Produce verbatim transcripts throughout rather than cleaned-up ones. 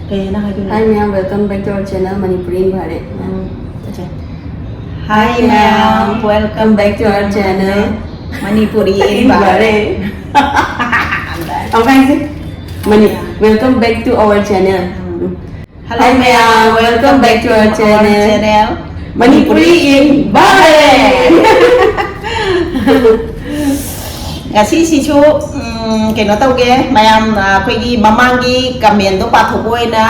ꯀꯩ ꯍꯥꯏꯅ ꯍꯥꯏꯗꯣꯏꯅꯣ? Hi ꯃꯌꯥꯝ, welcome back to our channel Manipuri in Bhare. Um, okay. Hi ꯃꯌꯥꯝ, welcome back to our channel Manipuri in Bhare. Okay, say, Mani, welcome back to our channel. Hello ꯃꯌꯥꯝ, welcome back to our channel Manipuri in Bhare. ꯉꯁꯤꯁꯤꯁꯨ ꯎꯝ, ꯀꯩꯅꯣ ꯇꯧꯒꯦ ꯃꯌꯥꯝ, ꯑꯩꯈꯣꯏꯒꯤ ꯃꯃꯥꯡꯒꯤ ꯀꯃꯦꯟꯗꯣ ꯄꯥꯊꯣꯛꯄ ꯑꯣꯏꯅ,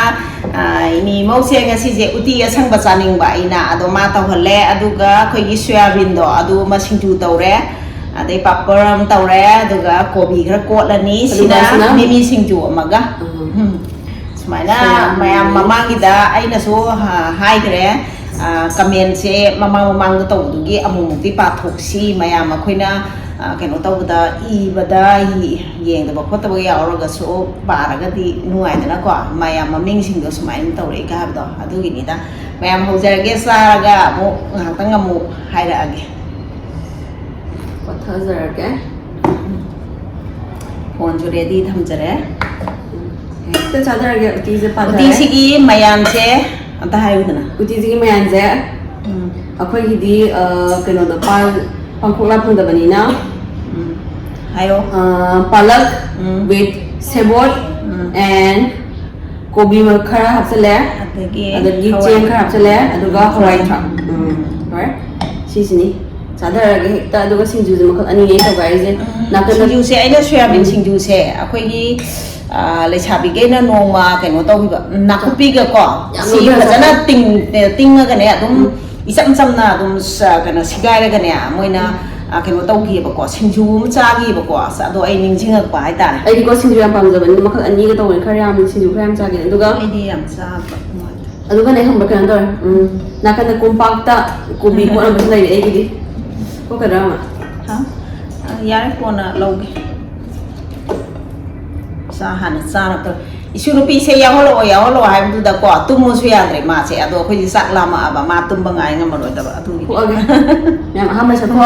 ꯏꯅꯦ ꯏꯃꯧꯁꯦ ꯉꯁꯤꯁꯦ ꯎꯇꯤ ꯑꯁꯪꯕ ꯆꯥꯅꯤꯡꯕ ꯑꯩꯅ, ꯑꯗꯣ ꯃꯥ ꯇꯧꯍꯜꯂꯦ꯫ ꯑꯗꯨꯒ ꯑꯩꯈꯣꯏꯒꯤ ꯁꯣꯌꯥꯕꯤꯟꯗꯣ ꯑꯗꯨ ꯑꯃ ꯁꯤꯡꯖꯨ ꯇꯧꯔꯦ, ꯑꯗꯩ ꯄꯥꯄꯔ ꯑꯃ ꯇꯧꯔꯦ, ꯑꯗꯨꯒ ꯀꯣꯕꯤ ꯈꯔ ꯀꯣꯠꯂꯅꯤ꯫ ꯁꯤꯅ ꯃꯤꯃꯤ ꯁꯤꯡꯖꯨ ꯑꯃꯒ꯫ ꯎꯝ, ꯁꯨꯃꯥꯏꯅ ꯃꯌꯥꯝ ꯃꯃꯥꯡꯒꯤꯗ ꯑꯩꯅꯁꯨ ꯍꯥꯏꯈ꯭ꯔꯦ, ꯀꯃꯦꯟꯁꯦ ꯃꯃꯥꯡ ꯃꯃꯥꯡꯗ ꯇꯧꯕꯗꯨꯒꯤ ꯑꯃꯨꯛꯃꯨꯛꯇꯤ ꯄꯥꯊꯣꯛꯁꯤ꯫ ꯃꯌꯥꯝ ꯑꯩꯈꯣꯏꯅ ꯀꯩꯅꯣ ꯇꯧꯕꯗ, ꯏꯕꯗ ꯌꯦꯡꯗꯕ ꯈꯣꯠꯇꯕ ꯌꯥꯎꯔꯒꯁꯨ ꯄꯥꯔꯒꯗꯤ ꯅꯨꯡꯉꯥꯏꯗꯅꯀꯣ꯫ ꯃꯌꯥꯝ ꯃꯃꯤꯡꯁꯤꯡꯗꯣ ꯁꯨꯃꯥꯏꯅ ꯇꯧꯔꯛꯏꯒ ꯍꯥꯏꯕꯗꯣ ꯑꯗꯨꯒꯤꯅꯤꯗ꯫ ꯃꯌꯥꯝ ꯍꯧꯖꯔꯒꯦ, ꯆꯥꯔꯒ ꯑꯃꯨꯛ ꯉꯥꯏꯍꯥꯛꯇꯪ ꯑꯃꯨꯛ ꯍꯥꯏꯔꯛꯑꯒꯦ꯫ ꯄꯠꯊꯖꯔꯒꯦ꯫ ꯐꯣꯟꯁꯨ ꯔꯦꯗꯤ ꯊꯝꯖꯔꯦ꯫ ꯍꯦꯛꯇ ꯆꯥꯊꯔꯒꯦ꯫ ꯎꯇꯤꯁꯦ ꯄꯥꯊꯔꯦ꯫ ꯎꯇꯤꯁꯤꯒꯤ ꯃꯌꯥꯟꯁꯦ ꯑꯝꯇ ꯍꯥꯏꯌꯨꯗꯅ꯫ ꯎꯇꯤꯁꯤꯒꯤ ꯃꯌꯥꯟꯁꯦ ꯎꯝ, ꯑꯩꯈꯣꯏꯒꯤꯗꯤ ꯑ, ꯀꯩꯅꯣꯗꯣ ꯄꯥꯟ ꯄꯥꯡꯈꯣꯛꯂꯥ ꯐꯪꯗꯕꯅꯤꯅ ꯎꯝ, ꯍꯥꯏꯌꯣ꯫ ꯑ, ꯄꯥꯂꯛ ꯎꯝ, with ꯁꯦꯕꯣꯠ ꯎꯝ, and ꯀꯣꯕꯤ ꯈꯔ ꯍꯥꯞꯆꯤꯜꯂꯦ, ꯑꯗꯒꯤ ꯑꯗꯒꯤ ꯍꯋꯥꯏ꯫ ꯆꯦꯡ ꯈꯔ ꯍꯥꯞꯆꯤꯜꯂꯦ, ꯑꯗꯨꯒ ꯎꯝ, ꯍꯋꯥꯏ ꯊ꯭ꯔꯥꯛ꯫ ꯎꯝ, ꯂꯣꯏꯔꯦ꯫ ꯁꯤꯁꯤꯅꯤ ꯆꯥꯊꯔꯒꯦ ꯍꯦꯛꯇ꯫ ꯑꯗꯨꯒ ꯁꯤꯡꯖꯨꯁꯦ ꯃꯈꯜ ꯑꯅꯤꯅꯦ ꯑꯩꯅ ꯇꯧꯒꯥꯏꯔꯤꯁꯦ꯫ ꯎꯝ, ꯅꯥꯀꯟꯗ ꯁꯤꯡꯖꯨꯁꯦ ꯑꯩꯅ ꯁꯣꯌꯥꯕꯤꯟ ꯎꯝ꯫ ꯁꯤꯡꯖꯨꯁꯦ ꯑꯩꯈꯣꯏꯒꯤ ꯑ, ꯂꯩꯁꯥꯕꯤꯈꯩꯅ ꯅꯣꯡꯃ ꯀꯩꯅꯣ ꯇꯧꯈꯤꯕ ꯅꯥꯀꯨꯞꯄꯤꯒꯀꯣ ꯌꯥꯝ ꯁꯤ ꯅꯣꯏꯈ꯭ꯔ ꯐꯖꯅ ꯆꯥꯊꯣꯛ꯫ ꯇꯤꯡ ꯇꯤꯡꯉꯒꯅꯦ ꯑꯗꯨꯝ ꯎꯝ꯫ ꯏꯆꯝ ꯆꯝꯅ ꯑꯗꯨꯝ ꯁ- ꯀꯩꯅꯣ ꯁꯤꯒꯥꯏꯔꯒꯅꯦ ꯃꯣꯏꯅ ꯑ, ꯀꯩꯅꯣ ꯇꯧꯈꯤꯕꯀꯣ, ꯁꯤꯡꯖꯨ ꯑꯃ ꯆꯥꯈꯤꯕꯀꯣ꯫ ꯑꯁ, ꯑꯗꯣ ꯑꯩ ꯅꯤꯡꯁꯤꯡꯉꯛꯄ ꯍꯥꯏꯇꯥꯔꯦ꯫ ꯑꯩꯗꯤꯀꯣ ꯁꯤꯡꯖꯨ ꯌꯥꯝ ꯄꯥꯝꯖꯕꯅꯤꯅ ꯃꯈꯜ ꯑꯅꯤꯒ ꯇꯧꯕꯅꯤ, ꯈꯔ ꯌꯥꯝ ꯁꯤꯡꯖꯨ ꯈꯔ ꯌꯥꯝ ꯆꯥꯒꯦ꯫ ꯑꯗꯨꯒ ꯑꯩꯗꯤ ꯌꯥꯝ ꯆꯥꯕ ꯅꯨꯡꯉꯥꯏꯇꯦ꯫ ꯑꯗꯨꯒꯅꯦ ꯈꯪꯕ꯭ꯔꯥ ꯀꯩꯅꯣ ꯇꯧꯔꯦ, ꯎꯝ, ꯅꯥꯀꯟꯗ ꯀꯣꯝꯄꯥꯛꯇ ꯀꯣꯕꯤ ꯀꯣꯠꯅꯕꯁꯨ ꯂꯩꯔꯦ ꯑꯩꯒꯤꯗꯤ꯫ ꯀꯣꯠꯀꯗ꯭ꯔꯥ ꯑꯃ? ꯍꯥ? ꯑ, ꯌꯥꯔꯦ, ꯀꯣꯟꯅ ꯂꯧꯒꯦ꯫ ꯆꯥ ꯍꯥꯟꯅ ꯆꯥꯔꯒ ꯏꯁꯨ ꯅꯨꯄꯤꯁꯦ ꯌꯥꯎꯍꯜꯂꯛꯑꯣ, ꯌꯥꯎꯍꯜꯂꯛꯑꯣ ꯍꯥꯏꯕꯗꯨꯗꯀꯣ ꯇꯨꯝꯃꯨꯁꯨ ꯌꯥꯗ꯭ꯔꯦ ꯃꯥꯁꯦ꯫ ꯑꯗꯣ ꯑꯩꯈꯣꯏꯗꯤ ꯆꯥꯛ ꯂꯥꯝꯃꯛꯑꯕ, ꯃꯥ ꯇꯨꯝꯕ ꯉꯥꯏ ꯉꯝꯃꯔꯣꯏꯗꯕ ꯑꯗꯨꯒꯤ꯫ ꯀꯣꯛꯑꯒꯦ꯫ ꯃꯌꯥꯝ ꯑꯍꯥꯟꯕ ꯆꯠꯈꯣ꯫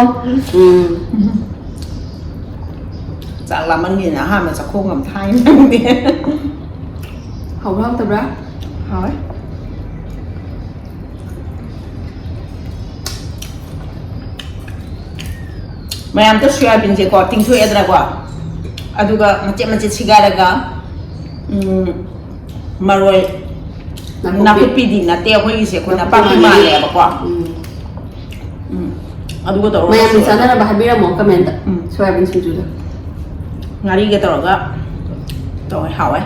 ꯎꯝ꯫ ꯆꯥꯛ ꯂꯥꯝꯃꯟꯒꯤꯅ ꯑꯍꯥꯟꯕ ꯆꯥꯛꯈꯣꯡ ꯑꯃ ꯊꯥꯏꯅ ꯈꯪꯗꯦ꯫ ꯍꯥꯎꯕ꯭ꯔꯥ ꯍꯥꯎꯇꯕ꯭ꯔꯥ? ꯍꯥꯎꯋꯦ꯫ ꯃꯌꯥꯝꯗꯣ ꯁꯣꯌꯥꯕꯤꯟꯁꯦꯀꯣ ꯇꯤꯡꯊꯣꯛꯑꯦꯗꯅꯀꯣ, ꯑꯗꯨꯒ ꯃꯆꯦꯠ ꯃꯆꯦꯠ ꯁꯤꯒꯥꯏꯔꯒ, ꯎꯝ, ꯃꯔꯣꯏ, ꯅꯥꯀꯨꯞꯄꯤ꯫ ꯅꯥꯀꯨꯞꯄꯤꯗꯤ ꯅꯠꯇꯦ, ꯑꯩꯈꯣꯏꯒꯤꯁꯦ ꯑꯩꯈꯣꯏ ꯅꯥꯀꯨꯞꯄꯤ ꯅꯄꯥꯛꯄꯤ ꯃꯥꯜꯂꯦ꯫ ꯃꯥꯜꯂꯦꯕꯀꯣ꯫ ꯎꯝ꯫ ꯎꯝ, ꯑꯗꯨꯒ ꯇꯧꯔꯒ ꯃꯌꯥꯝꯅ ꯁꯣꯏꯔꯒ꯫ ꯆꯥꯅꯔꯕ ꯍꯥꯏꯕꯤꯔꯝꯃꯣ ꯀꯃꯦꯟꯇ꯫ ꯎꯝ꯫ ꯁꯣꯌꯥꯕꯤꯟ ꯁꯤꯡꯖꯨꯗꯣ꯫ ꯉꯥꯔꯤꯒ ꯇꯧꯔꯒ ꯇꯧꯋꯦ, ꯍꯥꯎꯋꯦ꯫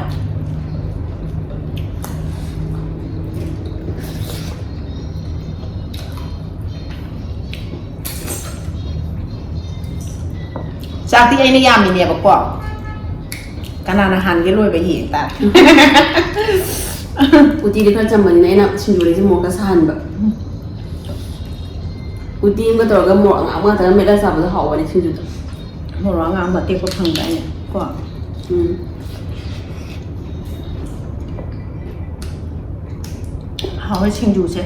ꯆꯥꯛꯇꯤ ꯑꯩꯅ ꯌꯥꯝꯃꯤꯅꯦꯕꯀꯣ, ꯀꯅꯥꯅ ꯍꯥꯟꯒꯦ ꯂꯣꯏꯕ ꯌꯦꯡ ꯇꯥꯔꯦ꯫ ꯎꯇꯤꯗꯤ ꯈꯔ ꯆꯝꯕꯅꯤꯅ ꯑꯩꯅ ꯁꯤꯡꯖꯨꯗꯩꯁꯦ ꯃꯣꯔꯣꯛ ꯈꯔ ꯁꯥꯍꯟꯕ꯫ ꯎꯇꯤ ꯑꯃꯒ ꯇꯧꯔꯒ ꯃꯣꯔꯣꯛ ꯑꯉꯥꯡꯕ ꯉꯥꯛꯇꯒ ꯃꯦꯠꯂꯒ ꯆꯥꯕꯗꯣ ꯍꯥꯎꯕꯅꯦ ꯁꯤꯡꯖꯨꯗꯣ꯫ ꯃꯣꯔꯣꯛ ꯑꯉꯥꯡꯕ ꯑꯇꯦꯛꯄ ꯐꯪꯗꯥꯏꯅꯦ ꯀꯣ? ꯎꯝ꯫ ꯍꯥꯎꯋꯦ ꯁꯤꯡꯖꯨꯁꯦ꯫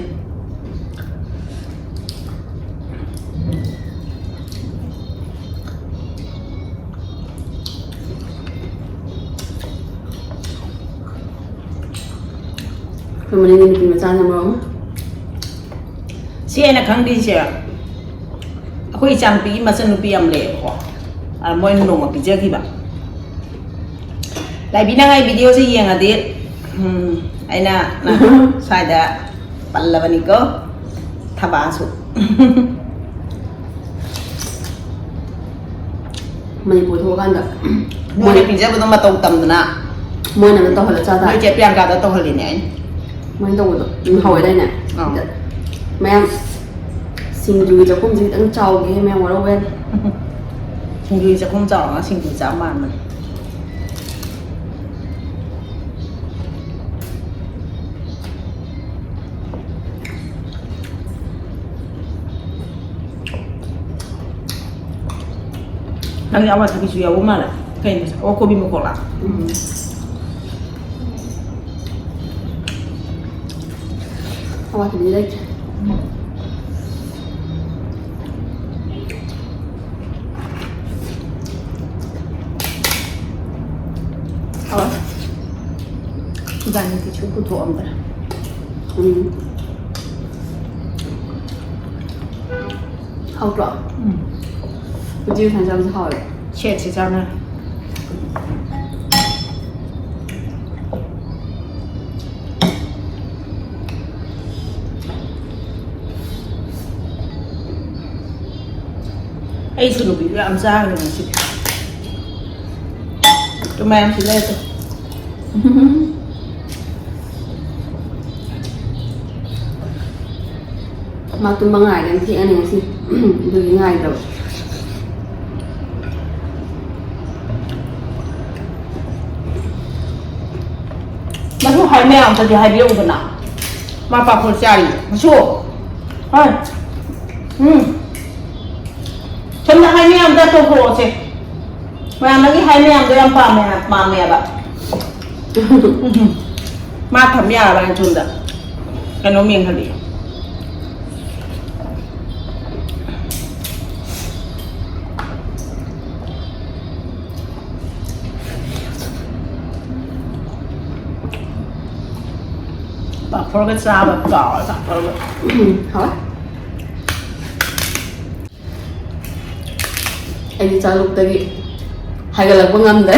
ꯑꯩꯈꯣꯏ ꯃꯅꯤꯡꯒꯤ ꯅꯨꯄꯤ ꯃꯆꯥꯅ ꯃꯔꯣꯜ ꯑꯃ꯫ ꯁꯤ ꯑꯩꯅ ꯈꯪꯗ꯭ꯔꯤꯁꯦ, ꯑꯩꯈꯣꯏ ꯏꯆꯥꯅꯨꯄꯤꯒꯤ ꯃꯆꯟꯅꯨꯄꯤ ꯑꯃ ꯂꯩꯌꯦꯕꯀꯣ, ꯑ, ꯃꯣꯏꯅ ꯅꯣꯡꯃ ꯄꯤꯖꯈꯤꯕ꯫ ꯂꯥꯏꯕꯤ, ꯅꯪ ꯑꯩ ꯚꯤꯗꯤꯑꯣꯁꯦ ꯌꯦꯡꯉꯗꯤ, ꯎꯝ, ꯑꯩꯅ ꯅꯪ ꯁ꯭ꯋꯥꯏꯗ ꯄꯜꯂꯕꯅꯤꯀꯣ, ꯊꯕꯥꯁꯨ꯫ ꯃꯅꯤꯄꯨꯔ ꯊꯣꯛꯑꯀꯥꯟꯗ ꯅꯣꯏꯅ ꯄꯤꯖꯕꯗꯣ ꯃꯇꯧ ꯇꯝꯗꯅ ꯃꯣꯏꯅ ꯑꯗꯨꯝ ꯇꯧꯍꯜꯂ ꯆꯥ ꯇꯥꯔꯦ꯫ ꯅꯣꯏ ꯆꯦ ꯄ꯭ꯔꯤꯌꯥꯡꯀꯥꯗ ꯇꯧꯍꯜꯂꯤꯅꯦ ꯑꯩꯅ꯫ ꯃꯣꯏꯅ ꯇꯧꯕꯗꯣ ꯑꯗꯨꯝ ꯍꯥꯎꯋꯦꯗꯥꯏꯅꯦ? ꯑꯥ꯫ ꯃꯌꯥꯝ ꯁꯤꯡꯖꯨꯒꯤ ꯆꯥꯛꯈꯨꯝꯁꯦ ꯈꯤꯇꯪ ꯆꯥꯎꯒꯦ, ꯃꯌꯥꯝ ꯋꯥꯔꯧꯕ ꯌꯥꯗꯦ꯫ ꯁꯤꯡꯖꯨꯒꯤ ꯆꯥꯛꯈꯨꯝ ꯆꯥꯎꯔꯒ ꯁꯤꯡꯖꯨ ꯆꯥ ꯃꯥꯟꯕꯅꯦ꯫ ꯅꯪꯒꯤ ꯑꯋꯥꯊꯕꯤꯁꯨ ꯌꯥꯎꯕ ꯃꯥꯜꯂꯦ꯫ ꯀꯩꯅꯣ? ꯑꯣ, ꯀꯣꯕꯤ ꯃꯀꯣꯛꯂꯥ? ꯎꯝ꯫ ꯑꯋꯥꯊꯕꯤꯗꯤ ꯂꯩꯇ꯭ꯔꯦ꯫ ꯍꯥꯎꯋꯦ꯫ ꯏꯕꯥꯅꯤꯗꯤ ꯁꯨ ꯄꯨꯊꯣꯛꯑꯝꯗ꯭ꯔꯦ꯫ ꯎꯝ꯫ ꯍꯥꯎꯇ꯭ꯔꯣ? ꯎꯝ꯫ ꯎꯇꯤ ꯁꯨꯃꯥꯏꯅ ꯆꯥꯕꯁꯦ ꯍꯥꯎꯋꯦ꯫ ꯁꯦꯠꯁꯦ ꯆꯥꯟꯅꯔꯦ꯫ ꯑꯩꯁꯨ ꯅꯨꯄꯤꯗꯣ ꯌꯥꯝ ꯆꯥꯈ꯭ꯔꯦ ꯉꯁꯤꯗꯤ꯫ ꯇꯨ ꯃꯌꯥꯝ ꯁꯤꯟꯅꯔꯦ ꯇꯨ꯫ ꯃꯥ ꯇꯨꯝꯕ ꯉꯥꯏꯗꯅ ꯊꯦꯡꯉꯅꯤ ꯉꯁꯤ꯫ ꯑꯗꯨꯒꯤ ꯉꯥꯏꯗ꯭ꯔꯕ꯫ ꯃꯗꯨ ꯍꯥꯏ ꯃꯌꯥꯝ ꯑꯝꯇꯗꯤ ꯍꯥꯏꯕꯤꯔꯛꯎꯗꯅ꯫ ꯃꯥ ꯄꯥꯐꯣꯔ ꯆꯥꯔꯤ꯫ ꯃꯁꯨ꯫ ꯍꯣꯏ꯫ ꯎꯝ꯫ ꯁꯣꯝꯗ ꯍꯥꯏ ꯃꯌꯥꯝꯗ ꯇꯧꯊꯣꯔꯛꯑꯣꯁꯦ꯫ ꯃꯌꯥꯝ ꯅꯪꯒꯤ ꯍꯥꯏ ꯃꯌꯥꯝꯗꯣ ꯌꯥꯝ ꯄꯥꯝꯃꯦ ꯍꯥꯏ-, ꯄꯥꯝꯃꯦꯕ꯫ ꯎꯝ꯫ ꯃꯥ ꯊꯝ ꯌꯥꯔꯕ ꯍꯥꯏꯅ ꯁꯣꯝꯗ꯫ ꯀꯩꯅꯣꯝ ꯌꯦꯡꯍꯜꯂꯤ꯫ ꯄꯥꯐꯣꯔꯒ ꯆꯥꯕ ꯀꯥꯎꯔꯦ, ꯄꯥꯐꯣꯔꯒ꯫ ꯎꯝ, ꯍꯥꯎꯋꯦ꯫ ꯑꯩꯗꯤ ꯆꯥꯂꯨꯛꯇꯒꯤ ꯍꯥꯏꯒꯠꯂꯛꯄ ꯉꯝꯗ꯭ꯔꯦ꯫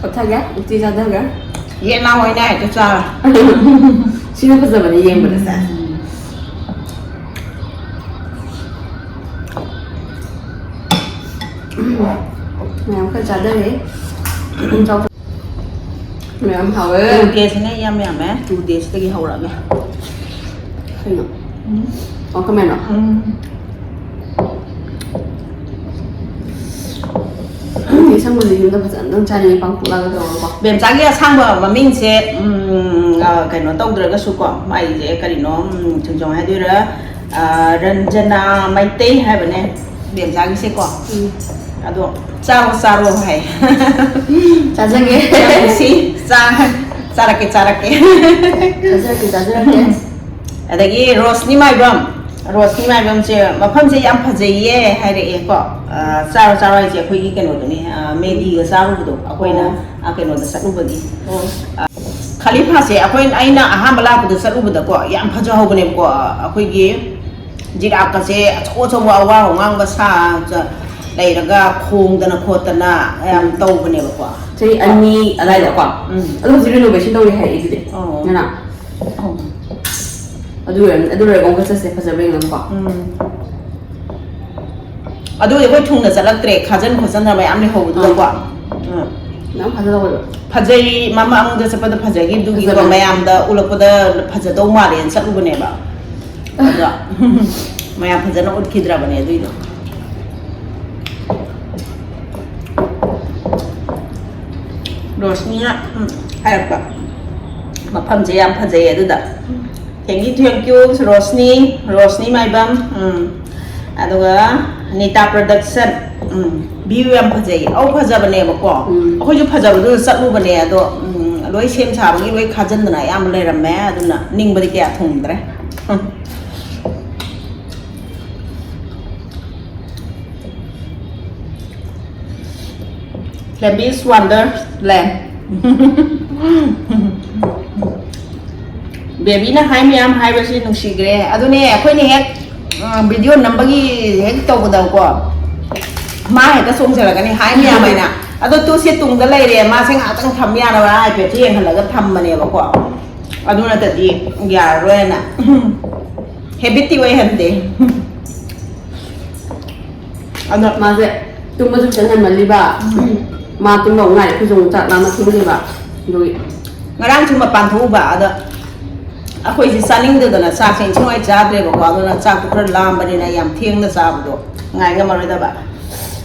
ꯄꯠꯊꯒꯦ, ꯎꯇꯤ ꯆꯥꯊꯒꯦ꯫ ꯌꯦꯟ ꯂꯥꯡ ꯑꯣꯏꯅ ꯍꯦꯛꯇ ꯆꯥꯔ꯫ ꯁꯤꯅ ꯐꯖꯕꯅꯦ ꯌꯦꯡꯕꯗ, ꯁꯦ꯫ ꯎꯝ꯫ ꯃꯌꯥꯝ ꯈꯔ ꯆꯥꯊꯔꯦ꯫ ꯃꯌꯥꯝ ꯍꯥꯎꯋꯦ꯫ Two daysꯅ ꯌꯥꯝ ꯌꯥꯝꯃꯦ꯫ Two daysꯇꯒꯤ ꯍꯧꯔꯛꯑꯒꯦ꯫ ꯀꯩꯅꯣ? ꯎꯝ꯫ ꯑꯣ, ꯀꯃꯥꯏꯅꯣ? ꯎꯝ꯫ ꯎꯇꯤ ꯑꯁꯪꯕꯁꯦ ꯌꯨꯝꯗ ꯐꯖꯅ ꯑꯗꯨꯝ ꯆꯥꯅꯤꯡꯉꯦ, ꯄꯥꯡꯈꯣꯛꯂꯥꯒ ꯇꯧꯔꯒꯀꯣ꯫ ꯕꯦꯝꯆꯥꯒꯤ ꯑꯁꯥꯡꯕ ꯃꯃꯤꯡꯁꯦ, ꯎꯝ, ꯑ, ꯀꯩꯅꯣ ꯇꯧꯗ꯭ꯔꯒꯁꯨꯀꯣ, ꯃꯥꯏꯁꯦ ꯀꯔꯤꯅꯣ, ꯎꯝ, ꯆꯨꯝꯆꯨꯝ ꯍꯥꯏꯗꯣꯏꯔꯥ, ꯑ, ꯔꯟꯖꯅꯥ ꯃꯩꯇꯩ ꯍꯥꯏꯕꯅꯦ ꯕꯦꯝꯆꯥꯒꯤꯁꯦꯀꯣ꯫ ꯎꯝ꯫ ꯑꯗꯣ ꯆꯥꯔꯣ, ꯆꯥꯔꯣ ꯍꯥꯏ꯫ ꯆꯥꯖꯒꯦ꯫ ꯌꯥꯝ ꯅꯨꯡꯁꯤ꯫ ꯆꯥ-, ꯆꯥꯔꯛꯀꯦ, ꯆꯥꯔꯛꯀꯦ꯫ ꯆꯥꯖꯔꯛꯀꯦ, ꯆꯥꯖꯔꯛꯀꯦ꯫ ꯑꯗꯒꯤ ꯔꯣꯁꯅꯤ ꯃꯥꯏꯕꯝ꯫ ꯔꯣꯁꯅꯤ ꯃꯥꯏꯕꯝꯁꯦ ꯃꯐꯝꯁꯦ ꯌꯥꯝ ꯐꯖꯩꯌꯦ ꯍꯥꯏꯔꯛꯑꯦꯀꯣ꯫ ꯑ, ꯆꯥꯔꯣ ꯆꯥꯔꯣ ꯍꯥꯏꯁꯦ ꯑꯩꯈꯣꯏꯒꯤ ꯀꯩꯅꯣꯗꯨꯅꯤ, ꯑ, ꯃꯦꯗꯤꯒ ꯆꯥꯔꯨꯕꯗꯣ ꯑꯩꯈꯣꯏꯅ, ꯑꯣ꯫ ꯑ, ꯀꯩꯅꯣꯗ ꯆꯠꯂꯨꯕꯒꯤ꯫ ꯑꯣ꯫ ꯑ, ꯈꯂꯤꯐꯥꯁꯦ ꯑꯩꯈꯣꯏ, ꯑꯩꯅ ꯑꯍꯥꯟꯕ ꯂꯥꯛꯄꯗ ꯆꯠꯂꯨꯕꯗꯀꯣ ꯌꯥꯝ ꯐꯖꯍꯧꯕꯅꯦꯕꯀꯣ꯫ ꯑꯩꯈꯣꯏꯒꯤ ꯖꯤꯔꯥꯞꯀꯁꯦ ꯑꯆꯧ ꯑꯆꯧꯕ ꯑꯋꯥꯡ ꯑꯋꯥꯡꯕ ꯁꯥ ꯂꯩꯔꯒ ꯈꯣꯡꯗꯅ ꯈꯣꯠꯇꯅ ꯌꯥꯝ ꯇꯧꯕꯅꯦꯕꯀꯣ꯫ ꯆꯍꯤ ꯑꯅꯤ ꯑꯗꯥꯏꯗꯀꯣ? ꯎꯝ꯫ ꯑꯗꯣ ꯍꯧꯖꯤꯛ renovation ꯇꯧꯔꯤ ꯍꯥꯏ ꯑꯗꯨꯗꯤ꯫ ꯑꯣ꯫ ꯅꯅꯥ? ꯑꯣ꯫ ꯑꯗꯨ ꯑꯣꯏꯔꯝ-, ꯑꯗꯨ ꯂꯣꯏꯔꯒ ꯑꯃꯨꯛꯀ ꯆꯠꯁꯦ, ꯐꯖꯕ꯭ꯔꯥ ꯌꯦꯡꯉꯒꯀꯣ꯫ ꯎꯝ꯫ ꯑꯗꯨ ꯑꯩꯈꯣꯏ ꯊꯨꯡꯅ ꯆꯠꯂꯛꯇ꯭ꯔꯦ, ꯈꯥꯖꯤꯟ ꯈꯣꯠꯆꯟꯗꯅ ꯃꯌꯥꯝ ꯂꯩꯍꯧꯕꯗꯨꯗꯀꯣ꯫ ꯑꯥ꯫ ꯎꯝ꯫ ꯌꯥꯝ ꯐꯖꯍꯧꯋꯦꯕ꯫ ꯐꯖꯩ, ꯃꯃꯥꯡꯗ ꯆꯠꯄꯗ ꯐꯖꯈꯤꯕꯗꯨꯒꯤꯀꯣ, ꯐꯖꯕꯅꯦ꯫ ꯃꯌꯥꯝꯗ ꯎꯠꯂꯛꯄꯗ ꯐꯖꯗꯧ ꯃꯥꯜꯂꯦꯅ ꯆꯠꯂꯨꯕꯅꯦꯕ꯫ ꯑꯗꯣ ꯃꯌꯥꯝ ꯐꯖꯅ ꯎꯠꯈꯤꯗ꯭ꯔꯕꯅꯦ ꯑꯗꯨꯏꯗꯣ꯫ ꯔꯣꯁꯅꯤꯅ, ꯎꯝ, ꯍꯥꯏꯔꯛꯄ ꯃꯐꯝꯁꯦ ꯌꯥꯝ ꯐꯖꯩ ꯑꯗꯨꯗ꯫ Thank you, thank you, Roshni, Roshni ꯃꯥꯏꯕꯝ, ꯎꯝ, ꯑꯗꯨꯒ ꯅꯤꯇꯥ production, ꯎꯝ, view ꯌꯥꯝ ꯐꯖꯩ꯫ ꯑꯧ, ꯐꯖꯕꯅꯦꯕꯀꯣ꯫ ꯎꯝ꯫ ꯑꯩꯈꯣꯏꯁꯨ ꯐꯖꯕꯗꯨꯗ ꯆꯠꯂꯨꯕꯅꯦ, ꯑꯗꯣ, ꯎꯝ, ꯂꯣꯏ ꯁꯦꯝ ꯁꯥꯕꯒꯤ ꯂꯣꯏ ꯈꯥꯖꯤꯟꯗꯅ ꯑꯌꯥꯝꯕ ꯂꯩꯔꯝꯃꯦ, ꯑꯗꯨꯅ ꯅꯤꯡꯕꯗꯤ ꯀꯌꯥ ꯊꯨꯡꯗ꯭ꯔꯦ꯫ ꯎꯝ꯫ Flammy's Wonderland꯫ ꯕꯦꯕꯤꯅ ꯍꯥꯏ ꯃꯌꯥꯝ ꯍꯥꯏꯕꯁꯤ ꯅꯨꯡꯁꯤꯈ꯭ꯔꯦ꯫ ꯑꯗꯨꯅꯦ, ꯑꯩꯈꯣꯏꯅ ꯍꯦꯛ, ꯑ, video ꯅꯝꯕꯒꯤ ꯍꯦꯛ ꯇꯧꯕꯗꯀꯣ, ꯃꯥ ꯍꯦꯛꯇ ꯆꯣꯡꯁꯤꯜꯂꯛꯀꯅꯤ, ꯍꯥꯏ ꯃꯌꯥꯝ ꯍꯥꯏꯅ꯫ ꯑꯗꯣ ꯇꯨ ꯁꯤ ꯇꯨꯡꯗ ꯂꯩꯔꯦ, ꯃꯥꯁꯦ ꯉꯥꯏꯍꯥꯛꯇꯪ ꯊꯝ ꯌꯥꯅꯕ iPadꯁꯦ ꯌꯦꯡꯍꯜꯂꯒ ꯊꯝꯕꯅꯦꯕꯀꯣ꯫ ꯑꯗꯨ ꯅꯠꯇꯗꯤ ꯌꯥꯔꯔꯣꯏꯅ꯫ Habitꯇꯤ ꯑꯣꯏꯍꯟꯗꯦ꯫ ꯑꯗꯣ ꯃꯥꯁꯦ ꯇꯨꯝꯕꯁꯨ ꯈꯤꯇꯪ ꯉꯟꯃꯜꯂꯤꯕ꯫ ꯎꯝ꯫ ꯃꯥ ꯇꯨꯝꯕ ꯑꯃꯨꯛ ꯉꯥꯏꯔꯦ, ꯑꯩꯈꯣꯏꯁꯨ ꯑꯃꯨꯛ ꯆꯥꯛ ꯂꯥꯝꯃ ꯊꯦꯡꯗꯣꯏꯕ꯫ ꯑꯗꯨꯒꯤ꯫ ꯉꯔꯥꯡꯁꯨ ꯃꯄꯥꯟ ꯊꯣꯛꯎꯕ, ꯑꯗ ꯑꯩꯈꯣꯏꯁꯦ ꯆꯥꯅꯤꯡꯗꯗꯅ ꯆꯥꯛꯁꯦ ꯏꯟꯊꯤ ꯅꯨꯡꯉꯥꯏ ꯆꯥꯗ꯭ꯔꯦꯕꯀꯣ, ꯑꯗꯨꯅ ꯆꯥꯛꯇꯣ ꯈꯔ ꯂꯥꯝꯕꯅꯤꯅ ꯌꯥꯝ ꯊꯦꯡꯅ ꯆꯥꯕꯗꯣ ꯉꯥꯏ ꯉꯝꯃꯔꯣꯏꯗꯕ꯫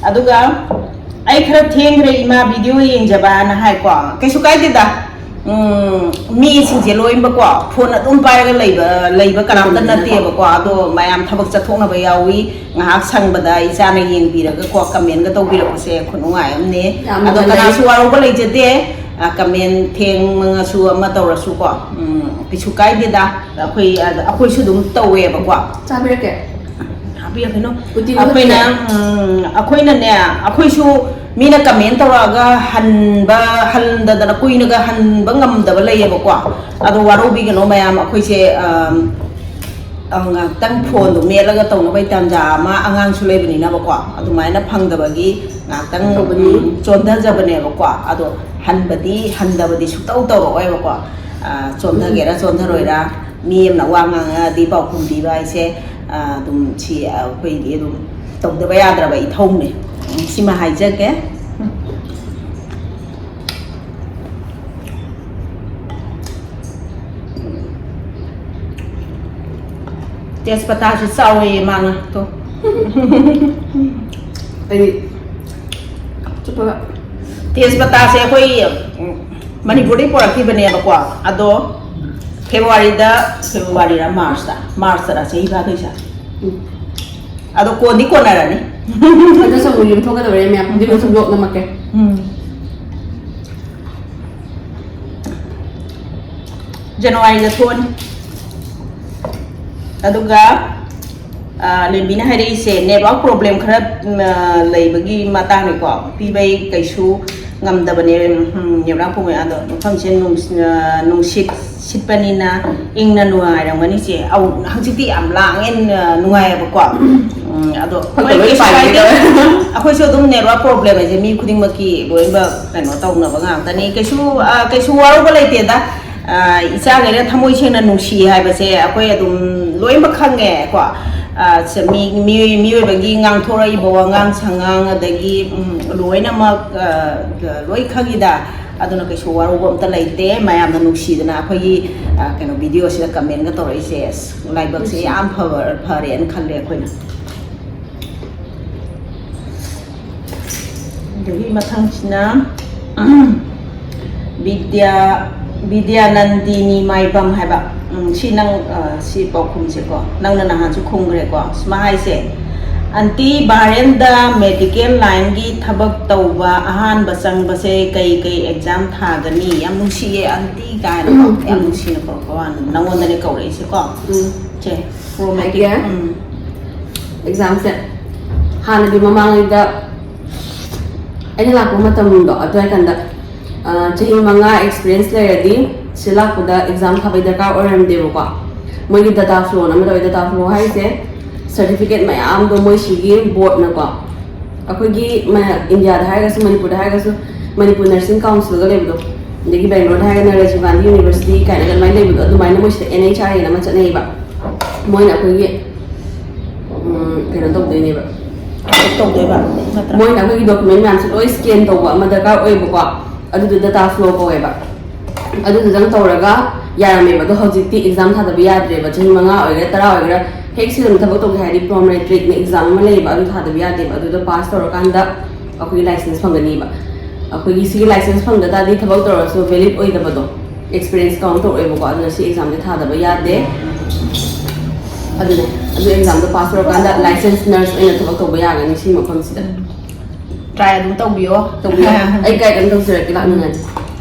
ꯑꯗꯨꯒ ꯑꯩ ꯈꯔ ꯊꯦꯡꯈ꯭ꯔꯦ ꯏꯃꯥ, video ꯌꯦꯡꯖꯕꯅ ꯍꯥꯏꯀꯣ꯫ ꯀꯩꯁꯨ ꯀꯥꯏꯗꯦꯗ꯫ ꯎꯝ, ꯃꯤꯁꯤꯡꯁꯦ ꯂꯣꯏꯅꯃꯛꯀꯣ, phone ꯑꯗꯨꯝ ꯄꯥꯏꯔꯒ ꯂꯩꯕ, ꯂꯩꯕ ꯀꯅꯥꯝꯇ ꯅꯠꯇꯦꯕꯀꯣ꯫ ꯑꯗꯣ ꯃꯌꯥꯝ ꯊꯕꯛ ꯆꯠꯊꯣꯛꯅꯕ ꯌꯥꯎꯏ, ꯉꯥꯏꯍꯥꯛ ꯁꯪꯕꯗ ꯏꯆꯥꯅ ꯌꯦꯡꯕꯤꯔꯒꯀꯣ, commentꯒ ꯇꯧꯕꯤꯔꯛꯄꯁꯦ ꯈꯨꯅꯨꯡꯉꯥꯏ ꯑꯃꯅꯦ꯫ ꯌꯥꯝ ꯑꯗꯣ ꯅꯨꯡꯉꯥꯏ꯫ ꯀꯅꯥꯁꯨ ꯋꯥꯔꯧꯕ ꯂꯩꯖꯗꯦ꯫ ꯀꯃꯦꯟ ꯊꯦꯡꯉꯁꯨ ꯑꯃ ꯇꯧꯔꯁꯨꯀꯣ, ꯎꯝ, ꯀꯩꯁꯨ ꯀꯥꯏꯗꯦꯗ꯫ ꯑꯩꯈꯣꯏ, ꯑꯩꯈꯣꯏꯁꯨ ꯑꯗꯨꯝ ꯇꯧꯋꯦꯕꯀꯣ꯫ ꯆꯥꯕꯤꯔꯛꯀꯦ꯫ ꯍꯥꯞꯄꯤꯔꯛꯀꯅꯣ꯫ ꯎꯇꯤ ꯑꯩꯈꯣꯏꯅ, ꯅꯠꯇꯦ꯫ ꯎꯝ, ꯑꯩꯈꯣꯏꯅꯅꯦ, ꯑꯩꯈꯣꯏꯁꯨ ꯃꯤꯅ ꯀꯃꯦꯟ ꯇꯧꯔꯛꯑꯒ ꯍꯟꯕ, ꯍꯟꯗꯗꯅ ꯀꯨꯏꯅꯒ ꯍꯟꯕ ꯉꯝꯗꯕ ꯂꯩꯌꯦꯕꯀꯣ꯫ ꯑꯗꯣ ꯋꯥꯔꯧꯕꯤꯒꯅꯣ ꯃꯌꯥꯝ, ꯑꯩꯈꯣꯏꯁꯦ, ꯑꯝ, ꯑ, ꯉꯥꯛꯇꯪ ꯐꯣꯟꯗꯣ ꯃꯦꯠꯂꯒ ꯇꯧꯅꯕꯩ ꯇꯥꯟꯖꯥ ꯑꯃ, ꯑꯉꯥꯡꯁꯨ ꯂꯩꯕꯅꯤꯅꯕꯀꯣ, ꯑꯗꯨꯃꯥꯏꯅ ꯐꯪꯗꯕꯒꯤ ꯉꯥꯛꯇꯪ, ꯇꯧꯕꯅꯤ꯫ ꯎꯝ, ꯆꯣꯟꯊꯖꯕꯅꯦꯕꯀꯣ꯫ ꯑꯗꯣ ꯍꯟꯕꯗꯤ, ꯍꯟꯗꯕꯗꯤ ꯁꯨꯛꯇꯧ ꯇꯧꯔꯛꯑꯣꯏꯕꯀꯣ꯫ ꯑ, ꯆꯣꯟꯊꯒꯦꯔꯥ ꯆꯣꯟꯊꯔꯣꯏꯔꯥ, ꯃꯤ ꯑꯃꯅ ꯋꯥ ꯉꯥꯡꯉꯛꯑꯗꯤ ꯄꯥꯎꯈꯨꯝ ꯄꯤꯕ ꯍꯥꯏꯁꯦ, ꯑ, ꯑꯗꯨꯝ ꯁꯤ ꯑꯩꯈꯣꯏꯗꯤ ꯑꯗꯨꯝ ꯇꯧꯗꯕ ꯌꯥꯗ꯭ꯔꯕ ꯏꯊꯧꯅꯦ꯫ ꯎꯝ, ꯁꯤꯃ ꯍꯥꯏꯖꯒꯦ꯫ ꯇꯦꯖꯄꯇꯥꯁꯨ ꯆꯥꯎꯋꯦꯌꯦ ꯃꯥꯅ꯫ ꯇꯣ꯫ ꯑꯩ ꯆꯨꯞꯄꯒ꯫ ꯇꯦꯖꯄꯇꯥꯁꯦ ꯑꯩꯈꯣꯏ, ꯎꯝ, ꯃꯅꯤꯄꯨꯔꯗꯒꯤ ꯄꯨꯔꯛꯈꯤꯕꯅꯦꯕꯀꯣ꯫ ꯑꯗꯣ ꯐꯦꯕꯋꯥꯔꯤꯗ, ꯐꯦꯕꯋꯥꯔꯤꯔ ꯃꯥꯔꯁꯇ, ꯃꯥꯔꯁꯇꯔ ꯆꯍꯤ ꯐꯥꯗꯣꯏꯁꯦ꯫ ꯎꯝ꯫ ꯑꯗꯣ ꯀꯣꯟꯗꯤ ꯀꯣꯟꯅꯔꯅꯤ꯫ ꯍꯟꯗꯛ ꯁꯪꯒꯣꯝ ꯌꯨꯝ ꯊꯣꯛꯀꯗꯧꯔꯦ ꯃꯌꯥꯝ, ꯑꯗꯨꯒꯁꯨ vlog ꯅꯝꯃꯛꯀꯦ꯫ ꯎꯝ꯫ ꯖꯅꯋꯥꯔꯤꯗ ꯊꯣꯛꯑꯅꯤ꯫ ꯑꯗꯨꯒ, ꯑ, ꯂꯦꯝꯕꯤꯅ ꯍꯥꯏꯔꯛꯏꯁꯦ network problem ꯈꯔ, ꯎꯝ, ꯑ, ꯂꯩꯕꯒꯤ ꯃꯇꯥꯡꯅꯤꯀꯣ꯫ ꯄꯤꯕꯩ ꯀꯩꯁꯨ ꯉꯝꯗꯕꯅꯦ, ꯎꯝ, network problem꯫ ꯑꯗꯣ ꯃꯐꯝꯁꯦ ꯅꯨꯡ-, ꯑ, ꯅꯨꯡꯁꯤꯠ ꯁꯤꯠꯄꯅꯤꯅ ꯏꯪꯅ ꯅꯨꯡꯉꯥꯏꯔꯝꯒꯅꯤ ꯆꯦ꯫ ꯑꯧ, ꯍꯧꯖꯤꯛꯇꯤ ꯌꯥꯝ ꯂꯥꯡꯉꯦ, ꯅ-, ꯅꯨꯡꯉꯥꯏꯌꯦꯕꯀꯣ꯫ ꯎꯝ, ꯑꯗꯣ ꯍꯣꯏ, ꯍꯣꯏ, ꯂꯣꯏ ꯀꯩꯁꯨ ꯄꯥꯏꯒꯦ ꯀꯥꯏꯗꯦ꯫ ꯇꯧꯋꯦ꯫ ꯑꯩꯈꯣꯏꯁꯨ ꯑꯗꯨꯝ network problem ꯍꯥꯏꯁꯦ ꯃꯤ ꯈꯨꯗꯤꯡꯃꯛꯀꯤ ꯂꯣꯏꯅꯃꯛ ꯀꯩꯅꯣ ꯇꯧꯅꯕ ꯉꯥꯛꯇꯅꯤ꯫ ꯀꯩꯁꯨ, ꯑ, ꯀꯩꯁꯨ ꯋꯥꯔꯧꯕ ꯂꯩꯇꯦꯗ꯫ ꯑ, ꯏꯆꯥꯈꯩꯅ ꯊꯃꯣꯏ ꯁꯦꯡꯅ ꯅꯨꯡꯁꯤ ꯍꯥꯏꯕꯁꯦ ꯑꯩꯈꯣꯏ ꯑꯗꯨꯝ ꯂꯣꯏꯅꯃꯛ ꯈꯪꯉꯦꯀꯣ꯫ ꯑ, ꯁꯦ, ꯃꯤ, ꯃꯤꯑꯣꯏ-, ꯃꯤꯑꯣꯏꯕꯒꯤ ꯉꯥꯡꯊꯣꯔꯛꯏꯕ ꯋꯥꯉꯥꯡ ꯁꯉꯥꯡ, ꯑꯗꯒꯤ, ꯎꯝ, ꯂꯣꯏꯅꯃꯛ, ꯑ, ꯂꯣꯏ ꯈꯪꯉꯤꯗ꯫ ꯑꯗꯨꯅ ꯀꯩꯁꯨ ꯋꯥꯔꯧꯕ ꯑꯝꯇ ꯂꯩꯇꯦ꯫ ꯃꯌꯥꯝꯅ ꯅꯨꯡꯁꯤꯗꯅ ꯑꯩꯈꯣꯏꯒꯤ, ꯑ, ꯀꯩꯅꯣ, video ꯁꯤꯗ comment ꯒ ꯇꯧꯔꯛꯏꯁꯦ, ꯑꯁ, ꯂꯥꯏꯕꯛꯁꯦ ꯌꯥꯝ ꯐꯕ-, ꯐꯔꯦꯅ ꯈꯜꯂꯦ ꯑꯩꯈꯣꯏꯅ꯫ ꯑꯗꯒꯤ ꯃꯊꯪꯁꯤꯅ, ꯕꯤꯗ꯭ꯌꯥ, ꯕꯤꯗ꯭ꯌꯥꯅꯟꯗꯤꯅꯤ ꯃꯥꯏꯕꯝ ꯍꯥꯏꯕ꯫ ꯎꯝ, ꯁꯤ ꯅꯪ, ꯑ, ꯁꯤ ꯄꯥꯎꯈꯨꯝꯁꯦꯀꯣ, ꯅꯪꯅ ꯅꯍꯥꯟꯁꯨ ꯈꯨꯝꯈ꯭ꯔꯦꯀꯣ꯫ ꯁꯨꯃꯥꯏ ꯍꯥꯏꯁꯦ, ꯑꯟꯇꯤ ꯚꯥꯔꯦꯟꯗ ꯃꯦꯗꯤꯀꯦꯜ ꯂꯥꯏꯟꯒꯤ ꯊꯕꯛ ꯇꯧꯕ ꯑꯍꯥꯟꯕ ꯆꯪꯕꯁꯦ ꯀꯩ ꯀꯩ ꯑꯦꯛꯖꯥꯝ ꯊꯥꯒꯅꯤ? ꯌꯥꯝ ꯅꯨꯡꯁꯤꯌꯦ ꯑꯟꯇꯤ ꯀꯥꯏꯅ, ꯌꯥꯝ ꯅꯨꯡꯁꯤꯅ ꯀꯧꯔꯛꯄ ꯋꯥꯅꯤ꯫ ꯅꯪꯉꯣꯟꯗꯅꯦ ꯀꯧꯔꯛꯏꯁꯦꯀꯣ꯫ ꯎꯝ꯫ ꯁꯦ, ꯄ꯭ꯔꯣꯃꯦꯗꯤꯛ꯫ ꯍꯥꯏꯒꯦ꯫ ꯎꯝ꯫ ꯑꯦꯛꯖꯥꯝꯁꯦ ꯍꯥꯟꯅꯗꯤ ꯃꯃꯥꯡꯉꯩꯗ ꯑꯩꯅ ꯂꯥꯛꯄ ꯃꯇꯝꯗꯣ ꯑꯗꯨꯋꯥꯏ ꯀꯥꯟꯗ ꯑ, ꯆꯍꯤ ꯃꯉꯥ ꯑꯦꯛꯁꯄꯤꯔꯤꯌꯦꯟꯁ ꯂꯩꯔꯗꯤ ꯁꯤ ꯂꯥꯛꯄꯗ ꯑꯦꯛꯖꯥꯝ ꯊꯥꯕꯩ ꯗꯔꯀꯥꯔ ꯑꯣꯏꯔꯝꯗꯦꯕꯀꯣ꯫ ꯃꯣꯏꯒꯤ ꯗꯇꯥ ꯐ꯭ꯂꯣꯅ ꯑꯃ ꯇꯧꯋꯦ꯫ ꯗꯇꯥ ꯐ꯭ꯂꯣ ꯍꯥꯏꯁꯦ ꯁꯔꯇꯤꯐꯤꯀꯦꯠ ꯃꯌꯥꯝꯗꯣ ꯃꯣꯏ ꯁꯤꯒꯤ ꯕꯣꯔꯗꯅꯀꯣ, ꯑꯩꯈꯣꯏꯒꯤ ꯃ-, ꯏꯟꯗꯤꯌꯥꯗ ꯍꯥꯏꯔꯒꯁꯨ, ꯃꯅꯤꯄꯨꯔꯗ ꯍꯥꯏꯔꯒꯁꯨ, ꯃꯅꯤꯄꯨꯔ ꯅꯔꯁꯤꯡ ꯀꯥꯎꯟꯁꯤꯜꯒ ꯂꯩꯕꯗꯣ, ꯑꯗꯒꯤ ꯕꯦꯡꯒ꯭ꯂꯣꯔꯗ ꯍꯥꯏꯔꯒꯅ ꯔꯥꯖꯤꯕ ꯒꯥꯟꯙꯤ ꯌꯨꯅꯤꯚꯔꯁꯤꯇꯤ ꯀꯥꯏꯅꯒ ꯑꯗꯨꯃꯥꯏꯅ ꯂꯩꯕꯗꯣ, ꯑꯗꯨꯃꯥꯏꯅ ꯃꯣꯏꯁꯤꯗ ꯑꯦꯟ ꯑꯩꯆ ꯑꯥꯔ ꯑꯦꯅ ꯑꯃ ꯆꯠꯅꯩꯌꯦꯕ꯫ ꯃꯣꯏꯅ ꯑꯩꯈꯣꯏꯒꯤ, ꯎꯝ, ꯀꯩꯅꯣ ꯇꯧꯗꯣꯏꯅꯦꯕ꯫ ꯇꯧꯗꯣꯏꯕ ꯅꯠꯇ꯭ꯔꯥ? ꯃꯣꯏꯅ ꯑꯩꯈꯣꯏꯒꯤ ꯗꯣꯀꯨꯃꯦꯟ ꯃꯌꯥꯝꯁꯦ ꯂꯣꯏ ꯁ꯭ꯀꯦꯟ ꯇꯧꯕ ꯑꯃ ꯗꯔꯀꯥꯔ ꯑꯣꯏꯌꯦꯕꯀꯣ꯫ ꯑꯗꯨꯗꯣ ꯗꯇꯥ ꯐ꯭ꯂꯣ ꯀꯧꯋꯦꯕ꯫ ꯑꯗꯨꯗꯨꯗꯪ ꯇꯧꯔꯒ ꯌꯥꯔꯝꯃꯦꯕ꯫ ꯑꯗꯣ ꯍꯧꯖꯤꯛꯇꯤ ꯑꯦꯛꯖꯥꯝ ꯊꯥꯗꯕ ꯌꯥꯗ꯭ꯔꯦꯕ꯫ ꯆꯍꯤ ꯃꯉꯥ ꯑꯣꯏꯒꯦꯔꯥ, ꯇꯔꯥ ꯑꯣꯏꯒꯦꯔꯥ, ꯍꯦꯛ ꯁꯤꯗ ꯊꯕꯛ ꯇꯧꯒꯦ ꯍꯥꯏꯔꯗꯤ ꯄ꯭ꯔꯣꯃꯦꯇ꯭ꯔꯤꯛꯅ ꯑꯦꯛꯖꯥꯝ ꯑꯃ ꯂꯩꯌꯦꯕ, ꯑꯗꯨ ꯊꯥꯗꯕ ꯌꯥꯗꯦꯕ꯫ ꯑꯗꯨꯗ ꯄꯥꯁ ꯇꯧꯔꯀꯥꯟꯗ ꯑꯩꯈꯣꯏꯒꯤ ꯂꯥꯏꯁꯦꯟꯁ ꯐꯪꯒꯅꯤꯕ꯫ ꯑꯩꯈꯣꯏꯒꯤ ꯁꯤꯒꯤ ꯂꯥꯏꯁꯦꯟꯁ ꯐꯪꯗ ꯇꯥꯔꯗꯤ ꯊꯕꯛ ꯇꯧꯔꯁꯨ ꯚꯦꯂꯤꯗ ꯑꯣꯏꯗꯕꯗꯣ, ꯑꯦꯛꯁꯄꯤꯔꯤꯌꯦꯟꯁ ꯀꯥꯎꯟ ꯇꯧꯔꯛꯑꯣꯏꯕꯀꯣ꯫ ꯑꯗꯨꯅ ꯁꯤ ꯑꯦꯛꯖꯥꯝꯁꯦ ꯊꯥꯗꯕ ꯌꯥꯗꯦ꯫ ꯑꯗꯨꯅꯦ, ꯑꯗꯨ ꯑꯦꯛꯖꯥꯝꯗꯣ ꯄꯥꯁ ꯇꯧꯔꯀꯥꯟꯗ ꯂꯥꯏꯁꯦꯟꯁ ꯅꯔꯁ ꯑꯣꯏꯅ ꯊꯕꯛ ꯇꯧꯕ ꯌꯥꯒꯅꯤ ꯁꯤ ꯃꯐꯝꯁꯤꯗ꯫ ꯇ꯭ꯔꯥꯏ ꯑꯗꯨꯝ ꯇꯧꯕꯤꯌꯣ꯫ ꯇꯧꯕꯤꯌꯣ꯫ ꯑꯩ ꯒꯥꯏꯗ ꯑꯗꯨꯝ ꯇꯧꯖꯔꯛꯀꯦ ꯂꯥꯛꯅꯤꯡꯉꯗꯤ꯫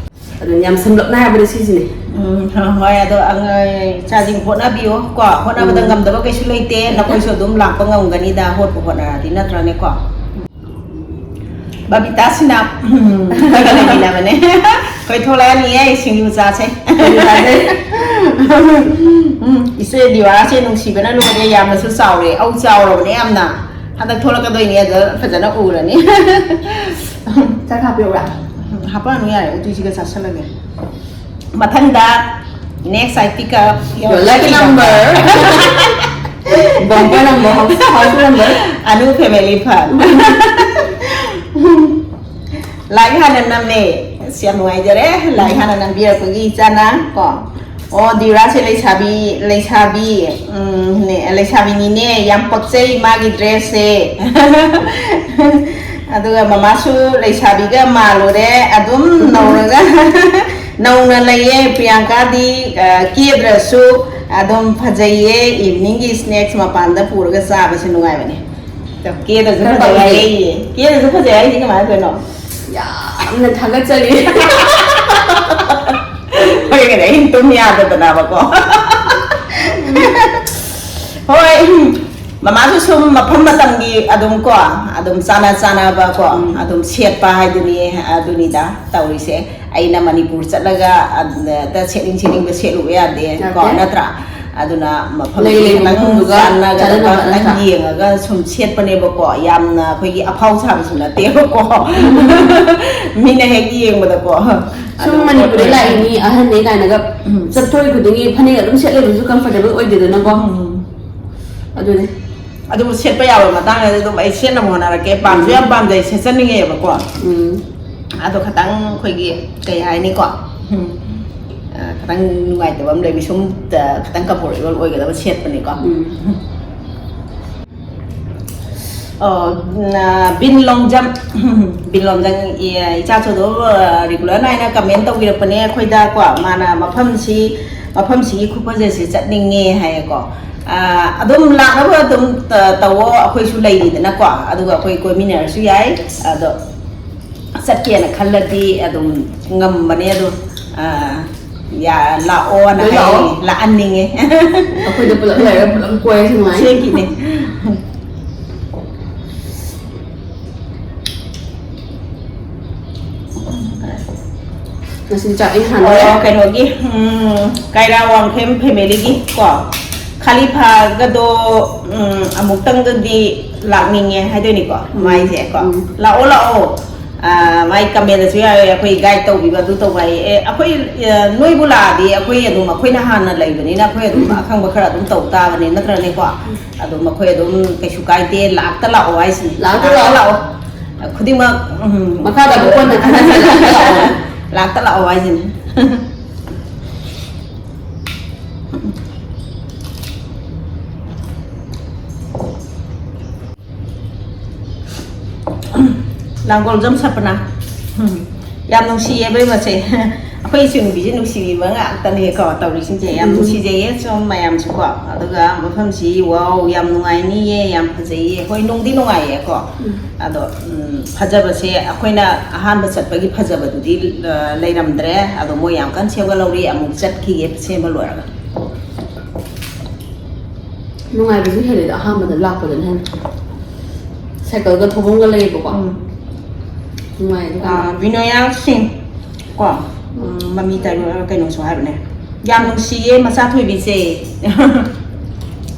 ꯑꯗꯨꯅ ꯌꯥꯝ ꯁꯝꯂꯞꯅ ꯍꯥꯏꯕꯗ ꯁꯤꯁꯤꯅꯦ꯫ ꯎꯝ, ꯍꯣꯏ, ꯑꯗꯣ ꯑꯉꯥꯡ ꯏꯆꯥꯁꯤꯡ ꯍꯣꯠꯅꯕꯤꯌꯣ ꯀꯣ꯫ ꯍꯣꯠꯅꯕꯗ ꯎꯝ꯫ ꯉꯝꯗꯕ ꯀꯩꯁꯨ ꯂꯩꯇꯦ꯫ ꯅꯈꯣꯏꯁꯨ ꯑꯗꯨꯝ ꯂꯥꯛꯄ ꯉꯝꯒꯅꯤꯗ, ꯍꯣꯠꯄꯨ ꯍꯣꯠꯅꯔꯗꯤ, ꯅꯠꯇ꯭ꯔꯅꯦꯀꯣ? ꯕꯕꯤꯇꯥꯁꯤꯅ, ꯎꯝ, ꯑꯩꯈꯣꯏꯒ ꯂꯩꯃꯤꯟꯅꯕꯅꯦ꯫ ꯑꯩꯈꯣꯏ ꯊꯣꯛꯂꯛꯑꯅꯤꯌꯦ, ꯁꯤꯡꯖꯨ ꯆꯥꯁꯦ꯫ ꯁꯤꯡꯖꯨ ꯆꯥꯁꯦ꯫ ꯎꯝ, ꯏꯆꯦ ꯗꯤꯋꯥꯁꯦ ꯅꯨꯡꯁꯤꯕꯅ ꯂꯣꯏꯔꯦ, ꯌꯥꯝꯅꯁꯨ ꯆꯥꯎꯔꯦ꯫ ꯑꯧ, ꯆꯥꯎꯔꯕꯅꯦ ꯌꯥꯝꯅ꯫ ꯍꯟꯗꯛ ꯊꯣꯛꯂꯛꯀꯗꯣꯏꯅꯦ, ꯑꯗ ꯐꯖꯅ ꯎꯔꯅꯤ꯫ ꯆꯥꯛ ꯍꯥꯞꯄꯤꯔꯛꯎꯔꯥ? ꯎꯝ, ꯍꯥꯞꯄꯛꯑꯅꯨ ꯌꯥꯔꯦ, ꯎꯇꯤꯁꯤꯒ ꯆꯥꯁꯜꯂꯒꯦ꯫ ꯃꯊꯪꯗ, next I pick up your lucky number. Bumper number, house, house number. Anu family fun. Like ꯍꯥꯟꯅ ꯅꯝꯃꯦ꯫ ꯑꯁ, ꯌꯥꯝ ꯅꯨꯡꯉꯥꯏꯖꯔꯦ꯫ ꯂꯥꯏꯛ ꯍꯥꯟꯅ ꯅꯝꯕꯤꯔꯛꯄꯒꯤ ꯏꯆꯥꯅ ꯀꯣ꯫ ꯑꯣ, ꯗꯤꯔꯥꯁꯦ ꯂꯩꯁꯥꯕꯤ, ꯂꯩꯁꯥꯕꯤ, ꯎꯝ, ꯅꯦ, ꯂꯩꯁꯥꯕꯤꯅꯤꯅꯦ꯫ ꯌꯥꯝ ꯄꯛꯆꯩ ꯃꯥꯒꯤ dress ꯁꯦ꯫ ꯑꯗꯨꯒ ꯃꯃꯥꯁꯨ ꯂꯩꯁꯥꯕꯤꯒ ꯃꯥꯜꯂꯨꯔꯦ꯫ ꯑꯗꯨꯝ ꯅꯧꯔꯒ ꯅꯧꯅ ꯂꯩꯌꯦ꯫ ꯄ꯭ꯔꯤꯌꯥꯡꯀꯥꯗꯤ, ꯑ, ꯀꯦꯗ꯭ꯔꯁꯨ ꯑꯗꯨꯝ ꯐꯖꯩꯌꯦ꯫ Evening ꯒꯤ snacks ꯃꯄꯥꯟꯗ ꯄꯨꯔꯒ ꯆꯥꯕꯁꯦ ꯅꯨꯡꯉꯥꯏꯕꯅꯦ꯫ ꯀꯦꯗꯁꯨ ꯈꯔ ꯐꯖꯩ ꯇꯧꯔꯤꯌꯦ꯫ ꯍꯥꯏꯌꯦ꯫ ꯀꯦꯗꯁꯨ ꯐꯖꯩ ꯍꯥꯏꯁꯦ ꯀꯃꯥꯏꯅ ꯇꯧꯔꯤꯅꯣ? ꯌꯥꯝꯅ ꯊꯥꯒꯠꯆꯔꯤ꯫ ꯍꯣꯔꯦꯟꯒꯗꯤ ꯑꯍꯤꯡ ꯇꯨꯝ ꯌꯥꯗꯗꯅꯕꯀꯣ꯫ ꯍꯣꯏ, ꯎꯝ, ꯃꯃꯥꯁꯨ ꯁꯨꯝ ꯃꯐꯝ ꯃꯇꯝꯒꯤ ꯑꯗꯨꯝ ꯀꯣ, ꯑꯗꯨꯝ ꯆꯥꯅ ꯆꯥꯅꯕ ꯀꯣ, ꯎꯝ꯫ ꯑꯗꯨꯝ ꯁꯦꯠꯄ ꯍꯥꯏꯗꯨꯅꯤ, ꯑꯗꯨꯅꯤꯗ ꯇꯧꯔꯤꯁꯦ꯫ ꯑꯩꯅ ꯃꯅꯤꯄꯨꯔ ꯆꯠꯂꯒ ꯑꯗ ꯁꯦꯠꯅꯤꯡ ꯁꯦꯠꯅꯤꯡꯕ ꯁꯦꯠꯂꯨꯕ ꯌꯥꯗꯦ ꯀꯣ, ꯌꯥꯗꯦ꯫ ꯅꯠꯇ꯭ꯔꯥ? ꯑꯗꯨꯅ ꯃꯐꯝ ꯂꯩ ꯂꯩ ꯈꯤꯇꯪ ꯃꯐꯝꯗꯨꯒ ꯆꯥꯟꯅꯒꯗꯕ ꯆꯥꯟꯅꯅꯕ ꯈꯤꯇꯪ ꯅꯠꯇ꯭ꯔꯥ? ꯌꯦꯡꯉꯒ ꯁꯨꯝ ꯁꯦꯠꯄꯅꯦꯕꯀꯣ꯫ ꯌꯥꯝꯅ ꯑꯩꯈꯣꯏꯒꯤ ꯑꯐꯥꯎ ꯁꯥꯕꯁꯨ ꯅꯠꯇꯦꯕꯀꯣ꯫ ꯃꯤꯅ ꯍꯦꯛ ꯌꯦꯡꯕꯗꯀꯣ꯫ ꯁꯨꯝ ꯑꯗꯨꯝ ꯃꯅꯤꯄꯨꯔꯗ ꯂꯥꯛꯏ ꯃꯤ ꯑꯍꯟꯅꯦ ꯀꯥꯏꯅꯒ ꯎꯝ꯫ ꯆꯠꯊꯣꯔꯛꯏ ꯈꯨꯗꯤꯡꯒꯤ ꯐꯅꯦꯛ ꯑꯗꯨꯝ ꯁꯦꯠꯂꯦꯕꯁꯨ comfortable ꯑꯣꯏꯗꯦꯗꯅꯀꯣ꯫ ꯎꯝ꯫ ꯑꯗꯨꯅꯦ꯫ ꯑꯗꯨꯕꯨ ꯁꯦꯠꯄ ꯌꯥꯕ ꯃꯇꯥꯡꯗꯗꯤ ꯑꯗꯨꯝ ꯑꯩ ꯁꯦꯠꯅꯕ ꯍꯣꯠꯅꯔꯛꯀꯦ꯫ ꯄꯥꯝꯁꯨ ꯎꯝ꯫ ꯌꯥꯝ ꯄꯥꯝꯖꯩ, ꯁꯦꯠꯆꯅꯤꯡꯉꯦꯕꯀꯣ꯫ ꯎꯝ꯫ ꯑꯗꯣ ꯈꯤꯇꯪ ꯑꯩꯈꯣꯏꯒꯤ ꯀꯩ ꯍꯥꯏꯅꯤꯀꯣ? ꯎꯝ꯫ ꯑ, ꯈꯤꯇꯪ ꯅꯨꯡꯉꯥꯏꯇꯕ ꯑꯃ ꯂꯩꯕ, ꯁꯨꯝ, ꯑ, ꯈꯤꯇꯪ comfortable ꯑꯣꯏꯒꯗꯕ ꯁꯦꯠꯄꯅꯤꯀꯣ꯫ ꯎꯝ꯫ ꯑꯣ, ꯅ-, ꯕꯤꯟ ꯂꯣꯡꯖꯝ, ꯕꯤꯟ ꯂꯣꯡꯖꯝ, ꯏ-, ꯏꯆꯥꯁꯨ ꯑꯗꯨꯝ, ꯑ, regular ꯅꯥꯏꯅ comment ꯇꯧꯕꯤꯔꯛꯄꯅꯦ ꯑꯩꯈꯣꯏꯗ ꯀꯣ꯫ ꯃꯥꯅ ꯃꯐꯝꯁꯤ, ꯃꯐꯝꯁꯤꯒꯤ ꯈꯨꯐꯖꯁꯤ ꯆꯠꯅꯤꯡꯉꯦ ꯍꯥꯏꯌꯦꯀꯣ꯫ ꯑ, ꯑꯗꯨꯝ ꯂꯥꯛꯅꯕ ꯑꯗꯨꯝ ꯇ-, ꯇꯧꯋꯣ, ꯑꯩꯈꯣꯏꯁꯨ ꯂꯩꯔꯤꯗꯅꯀꯣ, ꯑꯗꯨꯒ ꯑꯩꯈꯣꯏ ꯀꯣꯏꯃꯤꯟꯅꯔꯁꯨ ꯌꯥꯏ꯫ ꯑꯗꯣ ꯆꯠꯀꯦꯅ ꯈꯜꯂꯗꯤ ꯑꯗꯨꯝ ꯉꯝꯕꯅꯦ ꯑꯗꯣ, ꯑ, ꯌꯥ-, ꯂꯥꯛꯑꯣꯅ ꯂꯣꯏ ꯂꯥꯛꯑꯣ꯫ ꯍꯥꯏꯌꯦ, ꯂꯥꯛꯍꯟꯅꯤꯡꯉꯦ꯫ ꯑꯩꯈꯣꯏꯗ ꯄꯨꯂꯞ ꯂꯩꯔꯒ ꯄꯨꯂꯞ ꯀꯣꯏꯔꯁꯤ ꯅꯨꯡꯉꯥꯏꯅꯤ꯫ ꯑꯁꯦꯡꯀꯤꯅꯦ꯫ ꯉꯁꯤ ꯆꯥꯛ ꯑꯩꯅ ꯍꯥꯟꯅ ꯑꯣ, ꯀꯩꯅꯣꯒꯤ, ꯎꯝ, ꯀꯥꯏꯔꯥ ꯋꯥꯡꯈꯦꯝ family ꯒꯤ ꯀꯣ, ꯈꯥꯂꯤꯐꯥꯒꯗꯣ, ꯎꯝ, ꯑꯃꯨꯛꯇꯪꯒꯗꯤ ꯂꯥꯛꯅꯤꯡꯉꯦ ꯍꯥꯏꯗꯣꯏꯅꯤꯀꯣ, ꯎꯝ, ꯃꯥꯏꯁꯦ ꯀꯣ꯫ ꯎꯝ꯫ ꯂꯥꯛꯑꯣ, ꯂꯥꯛꯑꯣ꯫ ꯑ, ꯃꯥꯏ comment ꯗꯁꯨ ꯌꯥꯎꯋꯦ, ꯑꯩꯈꯣꯏ guide ꯇꯧꯕꯤꯕ, ꯑꯗꯨ ꯇꯧꯕ ꯍꯥꯏꯌꯦ꯫ ꯑꯦ, ꯑꯩꯈꯣꯏ, ꯑ, ꯅꯣꯏꯕꯨ ꯂꯥꯛꯑꯗꯤ ꯑꯩꯈꯣꯏ ꯑꯗꯨꯝ, ꯑꯩꯈꯣꯏꯅ ꯍꯥꯟꯅ ꯂꯩꯕꯅꯤꯅ ꯑꯩꯈꯣꯏ ꯑꯗꯨꯝ ꯎꯝ꯫ ꯑꯈꯪꯕ ꯈꯔ ꯑꯗꯨꯝ ꯇꯧ ꯇꯥꯕꯅꯤ, ꯅꯠꯇ꯭ꯔꯅꯦꯀꯣ? ꯑꯗꯨꯝ ꯑꯩꯈꯣꯏ ꯑꯗꯨꯝ ꯀꯩꯁꯨ ꯀꯥꯏꯗꯦ, ꯂꯥꯛꯇ ꯂꯥꯛꯑꯣ ꯍꯥꯏꯁꯤꯅꯤ꯫ ꯂꯥꯛꯇ ꯂꯥꯛꯇ ꯂꯥꯛꯑꯣ꯫ ꯂꯥꯛꯑꯣ꯫ ꯈꯨꯗꯤꯡꯃꯛ, ꯎꯝ, ꯃꯈꯥꯗ ꯑꯃꯨꯛ ꯀꯣꯟꯅ ꯈꯟꯅꯁꯤ, ꯂꯥꯛꯇ ꯂꯥꯛꯑꯣ꯫ ꯂꯥꯛꯇ ꯂꯥꯛꯑꯣ ꯍꯥꯏꯁꯤꯅꯤ꯫ ꯂꯥꯡꯒꯣꯜꯖꯝ ꯁꯄꯅꯥ꯫ ꯎꯝ꯫ ꯌꯥꯝ ꯅꯨꯡꯁꯤꯌꯦ ꯑꯕꯦꯝꯃꯁꯦ꯫ ꯑꯩꯈꯣꯏ ꯏꯆꯟ ꯅꯨꯄꯤꯁꯦ ꯅꯨꯡꯁꯤꯕꯤꯕ ꯉꯥꯛꯇꯅꯦꯀꯣ ꯇꯧꯔꯤꯁꯤꯡꯁꯦ꯫ ꯌꯥꯝ ꯎꯝ꯫ ꯅꯨꯡꯁꯤꯖꯩꯌꯦ ꯁꯨꯝ ꯃꯌꯥꯝꯁꯨꯀꯣ꯫ ꯑꯗꯨꯒ ꯃꯐꯝꯁꯤ, ꯋꯥꯎ, ꯌꯥꯝ ꯅꯨꯡꯉꯥꯏꯅꯤꯌꯦ, ꯌꯥꯝ ꯐꯖꯩꯌꯦ꯫ ꯍꯣꯏ, ꯅꯨꯡꯗꯤ ꯅꯨꯡꯉꯥꯏꯌꯦꯀꯣ꯫ ꯎꯝ꯫ ꯑꯗꯣ, ꯎꯝ, ꯐꯖꯕꯁꯦ ꯑꯩꯈꯣꯏꯅ ꯑꯍꯥꯟꯕ ꯆꯠꯄꯒꯤ ꯐꯖꯕꯗꯨꯗꯤ, ꯑ, ꯂꯩꯔꯝꯗ꯭ꯔꯦ꯫ ꯑꯗꯣ ꯃꯣꯏ ꯌꯥꯝ ꯀꯟꯅ ꯁꯦꯝꯒꯠꯍꯧꯔꯤ, ꯑꯃꯨꯛ ꯆꯠꯈꯤꯒꯦ ꯁꯦꯝꯕ ꯂꯣꯏꯔꯒ꯫ ꯅꯨꯡꯉꯥꯏꯕꯁꯨ ꯍꯦꯜꯂꯦꯗ ꯑꯍꯥꯟꯕꯗ ꯂꯥꯛꯄꯗꯅ ꯍꯦꯟꯅ꯫ ꯁꯥꯏꯀꯜꯒ ꯊꯧꯐꯝꯒ ꯂꯩꯌꯦꯕꯀꯣ꯫ ꯎꯝ꯫ ꯅꯨꯡꯉꯥꯏ ꯑꯗꯨꯀꯥꯟꯗ꯫ ꯑꯥ, ꯕꯤꯅꯣꯌꯥ ꯁꯤꯡ ꯀꯣ, ꯎꯝ, ꯃꯃꯤ ꯇꯔꯨ-, ꯀꯩꯅꯣꯁꯨ ꯍꯥꯏꯕꯅꯦ꯫ ꯌꯥꯝ ꯅꯨꯡꯁꯤꯌꯦ ꯃꯆꯥ ꯊꯣꯏꯕꯤꯁꯦ꯫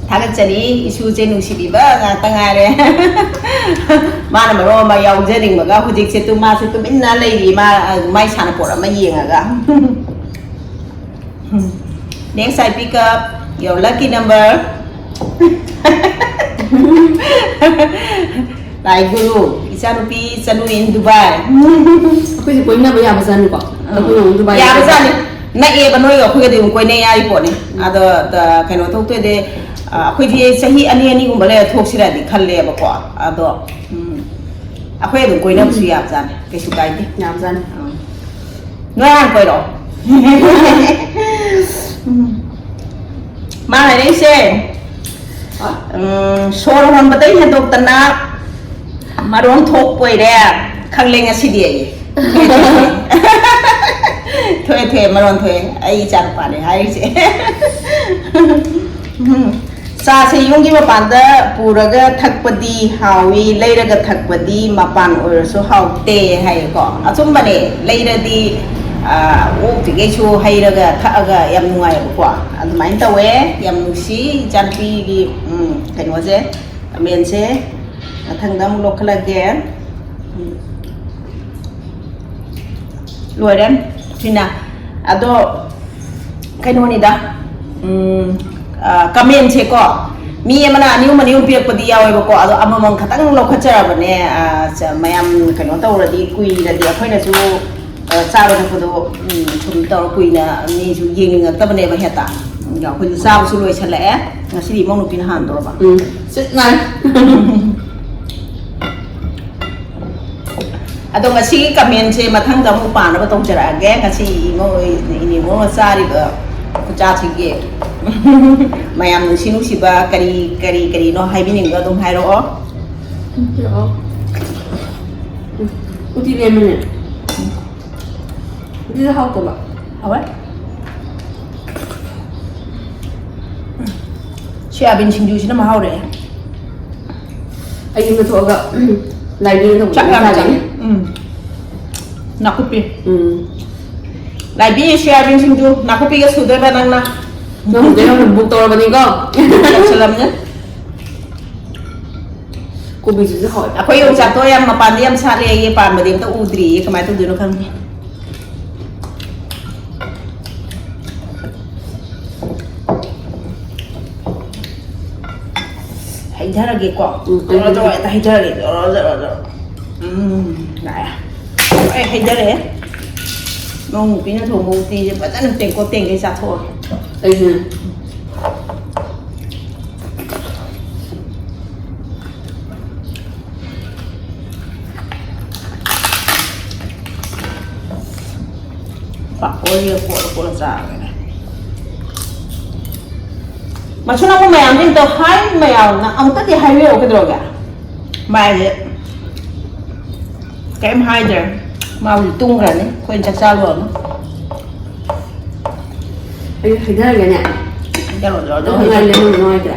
ꯊꯥꯒꯠꯆꯔꯤ, ꯏꯁꯨꯁꯦ ꯅꯨꯡꯁꯤꯕꯤꯕ ꯉꯥꯛꯇ ꯉꯥꯏꯔꯦ꯫ ꯃꯥꯅ ꯃꯔꯣꯟ ꯑꯃ ꯌꯥꯎꯖꯅꯤꯡꯕꯒ ꯍꯧꯖꯤꯛꯁꯦ ꯇꯨ-, ꯃꯥꯁꯦ ꯇꯨꯃꯤꯟꯅ ꯂꯩꯔꯤ, ꯃꯥ, ꯃꯥꯏ ꯁꯥꯟꯅꯄꯣꯠ ꯑꯃ ꯌꯦꯡꯉꯒ꯫ Next, I pick up your lucky number. ꯂꯥꯏ ꯒꯨꯔꯨ, ꯏꯆꯥꯅꯨꯄꯤ ꯆꯅꯨ in Dubai꯫ ꯑꯩꯈꯣꯏꯁꯦ ꯀꯣꯏꯅꯕ ꯌꯥꯕꯖꯥꯠꯅꯤꯀꯣ? ꯑꯥ꯫ ꯑꯩꯈꯣꯏꯅ ꯑꯃꯨꯛ ꯗꯨꯕꯥꯏꯗ ꯌꯥꯕꯖꯥꯠꯅꯤ꯫ ꯅꯛꯑꯦꯕ, ꯅꯣꯏꯒ ꯑꯩꯈꯣꯏꯒꯗꯤ ꯑꯗꯨꯝ ꯀꯣꯏꯅ ꯌꯥꯔꯤ ꯄꯣꯠꯅꯤ꯫ ꯎꯝ꯫ ꯑꯗꯣ, ꯗ-, ꯀꯩꯅꯣ ꯊꯣꯛꯇꯣꯏꯗꯤ, ꯑ, ꯑꯩꯈꯣꯏꯗꯤ ꯆꯍꯤ ꯑꯅꯤ ꯑꯅꯤꯒꯨꯝꯕ ꯂꯩꯔ ꯊꯣꯛꯁꯤꯔꯗꯤ ꯈꯜꯂꯦꯕꯀꯣ꯫ ꯑꯗꯣ, ꯎꯝ, ꯑꯩꯈꯣꯏ ꯑꯗꯨꯝ ꯀꯣꯏꯅꯕꯁꯨ ꯌꯥꯕꯖꯥꯠꯅꯤ, ꯀꯩꯁꯨ ꯀꯥꯏꯗꯦ꯫ ꯌꯥꯕꯖꯥꯠꯅꯤ꯫ ꯑꯥ꯫ ꯅꯣꯏ ꯍꯥꯟꯅ ꯀꯣꯏꯔꯛꯑꯣ꯫ ꯎꯝ꯫ ꯃꯥ ꯍꯥꯏꯔꯛꯏꯁꯦ, ꯎꯝ, ꯁꯣꯔ ꯍꯣꯟꯕꯗꯩ ꯍꯦꯟꯗꯣꯛꯇꯅ ꯃꯔꯣꯟ ꯊꯣꯛꯄ ꯑꯣꯏꯔꯦ, ꯈꯪꯂꯦ ꯉꯁꯤꯗꯤ ꯑꯩ꯫ ꯊꯣꯛꯑꯦ, ꯊꯣꯛꯑꯦ, ꯃꯔꯣꯟ ꯊꯣꯛꯑꯦ꯫ ꯑꯩ ꯏꯆꯥ ꯅꯨꯄꯥꯅꯦ ꯍꯥꯏꯔꯤꯁꯦ꯫ ꯎꯝ꯫ ꯆꯥꯁꯦ ꯌꯨꯝꯒꯤ ꯃꯄꯥꯟꯗ ꯄꯨꯔꯒ ꯊꯛꯄꯗꯤ ꯍꯥꯎꯏ, ꯂꯩꯔꯒ ꯊꯛꯄꯗꯤ ꯃꯄꯥꯟ ꯑꯣꯏꯔꯁꯨ ꯍꯥꯎꯇꯦ ꯍꯥꯏꯌꯦꯀꯣ꯫ ꯑꯆꯨꯝꯕꯅꯦ, ꯂꯩꯔꯗꯤ, ꯑ, ꯑꯣꯛꯇ꯭ꯔꯤꯈꯩꯁꯨ ꯍꯩꯔꯒ ꯊꯛꯑꯒ ꯌꯥꯝ ꯅꯨꯡꯉꯥꯏꯌꯦꯕꯀꯣ꯫ ꯑꯗꯨꯃꯥꯏꯅ ꯇꯧꯋꯦ꯫ ꯌꯥꯝ ꯅꯨꯡꯁꯤ ꯏꯆꯥꯅꯨꯄꯤꯒꯤ, ꯎꯝ, ꯀꯩꯅꯣꯁꯦ, ꯃꯦꯟꯁꯦ꯫ ꯃꯊꯪꯗ ꯑꯃꯨꯛ ꯂꯧꯈꯠꯂꯒꯦ꯫ ꯎꯝ꯫ ꯂꯣꯏꯔꯦ꯫ ꯁꯤꯅ꯫ ꯑꯗꯣ ꯀꯩꯅꯣꯅꯤꯗ, ꯎꯝ, ꯑ, ꯀꯃꯦꯟꯁꯦꯀꯣ, ꯃꯤ ꯑꯃꯅ ꯑꯅꯤ ꯑꯍꯨꯝ, ꯑꯅꯤ ꯑꯍꯨꯝ ꯄꯤꯔꯛꯄꯗꯤ ꯌꯥꯎꯋꯦꯕꯀꯣ, ꯑꯗꯣ ꯑꯃꯃꯝ ꯈꯛꯇꯪ ꯂꯧꯈꯠꯆꯔꯕꯅꯦ꯫ ꯑ, ꯆ-, ꯃꯌꯥꯝ ꯀꯩꯅꯣ ꯇꯧꯔꯗꯤ, ꯀꯨꯏꯔꯗꯤ ꯑꯩꯈꯣꯏꯅꯁꯨ, ꯑ, ꯆꯥꯕ ꯊꯛꯄꯗꯣ, ꯎꯝ, ꯁꯨꯝ ꯇꯧꯔ ꯀꯨꯏꯅ ꯃꯤꯁꯨ ꯌꯦꯡꯅꯤꯡꯉꯛꯇꯕꯅꯦꯕ ꯍꯦꯛꯇ꯫ ꯑꯗꯣ ꯑꯩꯈꯣꯏꯁꯨ ꯆꯥꯕꯁꯨ ꯂꯣꯏꯁꯜꯂꯛꯑꯦ꯫ ꯉꯁꯤꯗꯤ ꯏꯃꯧ ꯅꯨꯄꯤꯅ ꯍꯥꯟꯗꯣꯔꯕ꯫ ꯎꯝ, ꯁꯤꯠ ꯅꯥꯏ꯫ ꯑꯗꯣ ꯉꯁꯤꯒꯤ commentꯁꯦ ꯃꯊꯪꯗ ꯑꯃꯨꯛ ꯄꯥꯅꯕ ꯇꯧꯖꯔꯛꯑꯒꯦ꯫ ꯉꯁꯤ ꯏꯃꯣ, ꯏꯅꯦꯃꯣ ꯆꯥꯔꯤꯕ ꯈꯨꯆꯥꯁꯤꯒꯤ ꯃꯌꯥꯝ ꯅꯨꯡꯁꯤ ꯅꯨꯡꯁꯤꯕ ꯀꯔꯤ ꯀꯔꯤ ꯀꯔꯤꯅꯣ ꯍꯥꯏꯕꯤꯅꯤꯡꯕ ꯑꯗꯨꯝ ꯍꯥꯏꯔꯛꯑꯣ꯫ ꯎꯇꯤ ꯂꯦꯝꯃꯅꯦ꯫ ꯎꯇꯤꯗ ꯍꯥꯎꯇꯕ꯫ ꯍꯥꯎꯋꯦ꯫ ꯁꯣꯌꯥꯕꯤꯟ ꯁꯤꯡꯖꯨꯁꯤꯅ ꯃꯍꯥꯎꯔꯦ꯫ ꯑꯩ ꯌꯨꯝꯗ ꯊꯣꯛꯑꯒ, ꯎꯝ, ꯂꯥꯏꯕꯤ ꯇꯧꯕꯗꯣ ꯆꯥꯛ ꯌꯥꯝ ꯆꯥꯒꯅꯤ꯫ ꯆꯪꯉꯦ꯫ ꯎꯝ꯫ ꯅꯥꯀꯨꯞꯄꯤ꯫ ꯎꯝ꯫ ꯂꯥꯏꯕꯤ ꯁꯣꯌꯥꯕꯤꯟ ꯁꯤꯡꯖꯨ ꯅꯥꯀꯨꯞꯄꯤꯒ ꯁꯨꯗꯣꯏꯕ ꯅꯪꯅ꯫ ꯅꯪ ꯍꯧꯖꯤꯛ ꯑꯃꯨꯛ book ꯇꯧꯔꯕꯅꯤꯀꯣ꯫ ꯇꯧꯁꯜꯂꯝꯅꯦ꯫ ꯀꯣꯕꯤꯁꯤꯁꯨ ꯍꯥꯎꯋꯦ꯫ ꯑꯩꯈꯣꯏ ꯌꯣꯡꯆꯥꯛꯇꯣ ꯌꯥꯝ ꯃꯄꯥꯟꯗ ꯌꯥꯝ ꯁꯥꯠꯂꯦ ꯑꯩ ꯄꯥꯟꯕꯗꯤ ꯑꯝꯇ ꯎꯗ꯭ꯔꯤꯌꯦ, ꯀꯃꯥꯏꯅ ꯇꯧꯗꯣꯏꯅꯣ ꯈꯪꯗꯦ꯫ ꯍꯩꯊꯔꯒꯦꯀꯣ꯫ ꯎꯝ, ꯖꯣꯔꯣ ꯖꯣꯔꯣ ꯍꯦꯛꯇ ꯍꯩꯊꯔꯒꯦ꯫ ꯖꯣꯔꯣ ꯖꯣꯔꯣ ꯖꯣꯔꯣ꯫ ꯎꯝ, ꯂꯥꯛꯑꯦ꯫ ꯂꯣꯏ ꯍꯩꯊꯔꯛꯑꯦ꯫ ꯅꯣꯡ ꯅꯨꯄꯤꯅ ꯊꯣꯡꯕ ꯎꯇꯤꯁꯦ ꯐꯖꯅ ꯇꯦꯡꯀꯣꯠ ꯇꯦꯡꯒꯩ ꯆꯥꯊꯣꯛꯑꯒꯦ꯫ ꯑꯩꯁꯨꯅꯦ꯫ ꯄꯥꯐꯣꯔꯁꯤꯒ ꯀꯣꯠꯂ ꯀꯣꯠꯂ ꯆꯥꯔꯒꯅꯦ꯫ ꯃꯁꯨ ꯅꯪꯕꯨ ꯃꯌꯥꯝꯁꯤꯡꯗꯣ ꯍꯥꯏ ꯃꯌꯥꯝꯅ ꯑꯃꯨꯛꯇꯗꯤ ꯍꯥꯏꯕꯤꯔꯛꯑꯣ ꯀꯩꯗꯧꯔꯒꯦ? ꯃꯥꯏꯁꯦ ꯀꯩꯝ ꯍꯥꯏꯗ꯭ꯔꯦ꯫ ꯃꯥ ꯍꯧꯖꯤꯛ ꯇꯨꯝꯈ꯭ꯔꯅꯤ꯫ ꯑꯩꯈꯣꯏꯅ ꯆꯥꯛ ꯆꯥ ꯂꯣꯏꯔꯒ꯫ ꯑꯩ ꯍꯩꯊꯔꯒꯦꯅꯦ꯫ ꯍꯩꯊꯔꯣ, ꯖꯣꯔ ꯖꯣꯔ ꯑꯗꯨ ꯍꯩꯊꯔꯣ꯫ ꯉꯥꯏ ꯂꯩꯍꯧꯕ ꯅꯨꯡꯉꯥꯏꯇ꯭ꯔꯦ꯫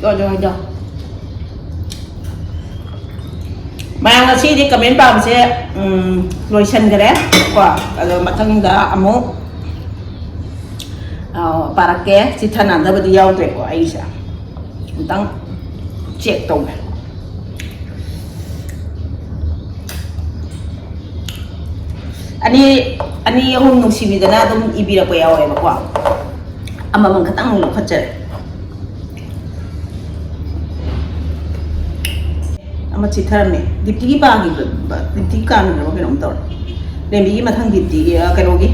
ꯖꯣꯔ ꯖꯣꯔ ꯍꯩꯊꯔꯣ꯫ ꯃꯌꯥꯝ ꯉꯁꯤꯗꯤ comment ꯄꯥꯕꯁꯦ, ꯎꯝ, ꯂꯣꯏꯁꯟꯈ꯭ꯔꯦ ꯀꯣ꯫ ꯑꯗꯣ ꯃꯊꯪꯗ ꯑꯃꯨꯛ, ꯑ, ꯄꯥꯔꯛꯀꯦ꯫ ꯆꯤꯊ ꯅꯥꯟꯗꯕꯗꯤ ꯌꯥꯎꯗ꯭ꯔꯦꯀꯣ ꯑꯩꯁꯦ꯫ ꯑꯝꯇꯪ check ꯇꯧꯒꯦ꯫ ꯑꯅꯤ, ꯑꯅꯤ ꯑꯍꯨꯝ ꯅꯨꯡꯁꯤꯕꯤꯗꯅ ꯑꯗꯨꯝ ꯏꯕꯤꯔꯛꯄ ꯌꯥꯎꯋꯦꯕꯀꯣ꯫ ꯑꯃꯃꯝ ꯈꯛꯇꯪ ꯂꯧꯈꯠꯆꯔꯦ꯫ ꯑꯃ ꯆꯤꯊꯔꯝꯃꯦ꯫ ꯗꯤꯞꯇꯤꯒꯤ ꯄꯥꯈꯤꯕ, ꯗꯤꯞꯇꯤ ꯀꯥꯟꯈ꯭ꯔꯕ ꯀꯩꯅꯣꯝ ꯇꯧꯔꯦ꯫ ꯔꯦꯝꯕꯤꯒꯤ ꯃꯊꯪ ꯗꯤꯞꯇꯤꯒꯤ, ꯑ, ꯀꯩꯅꯣꯒꯤ꯫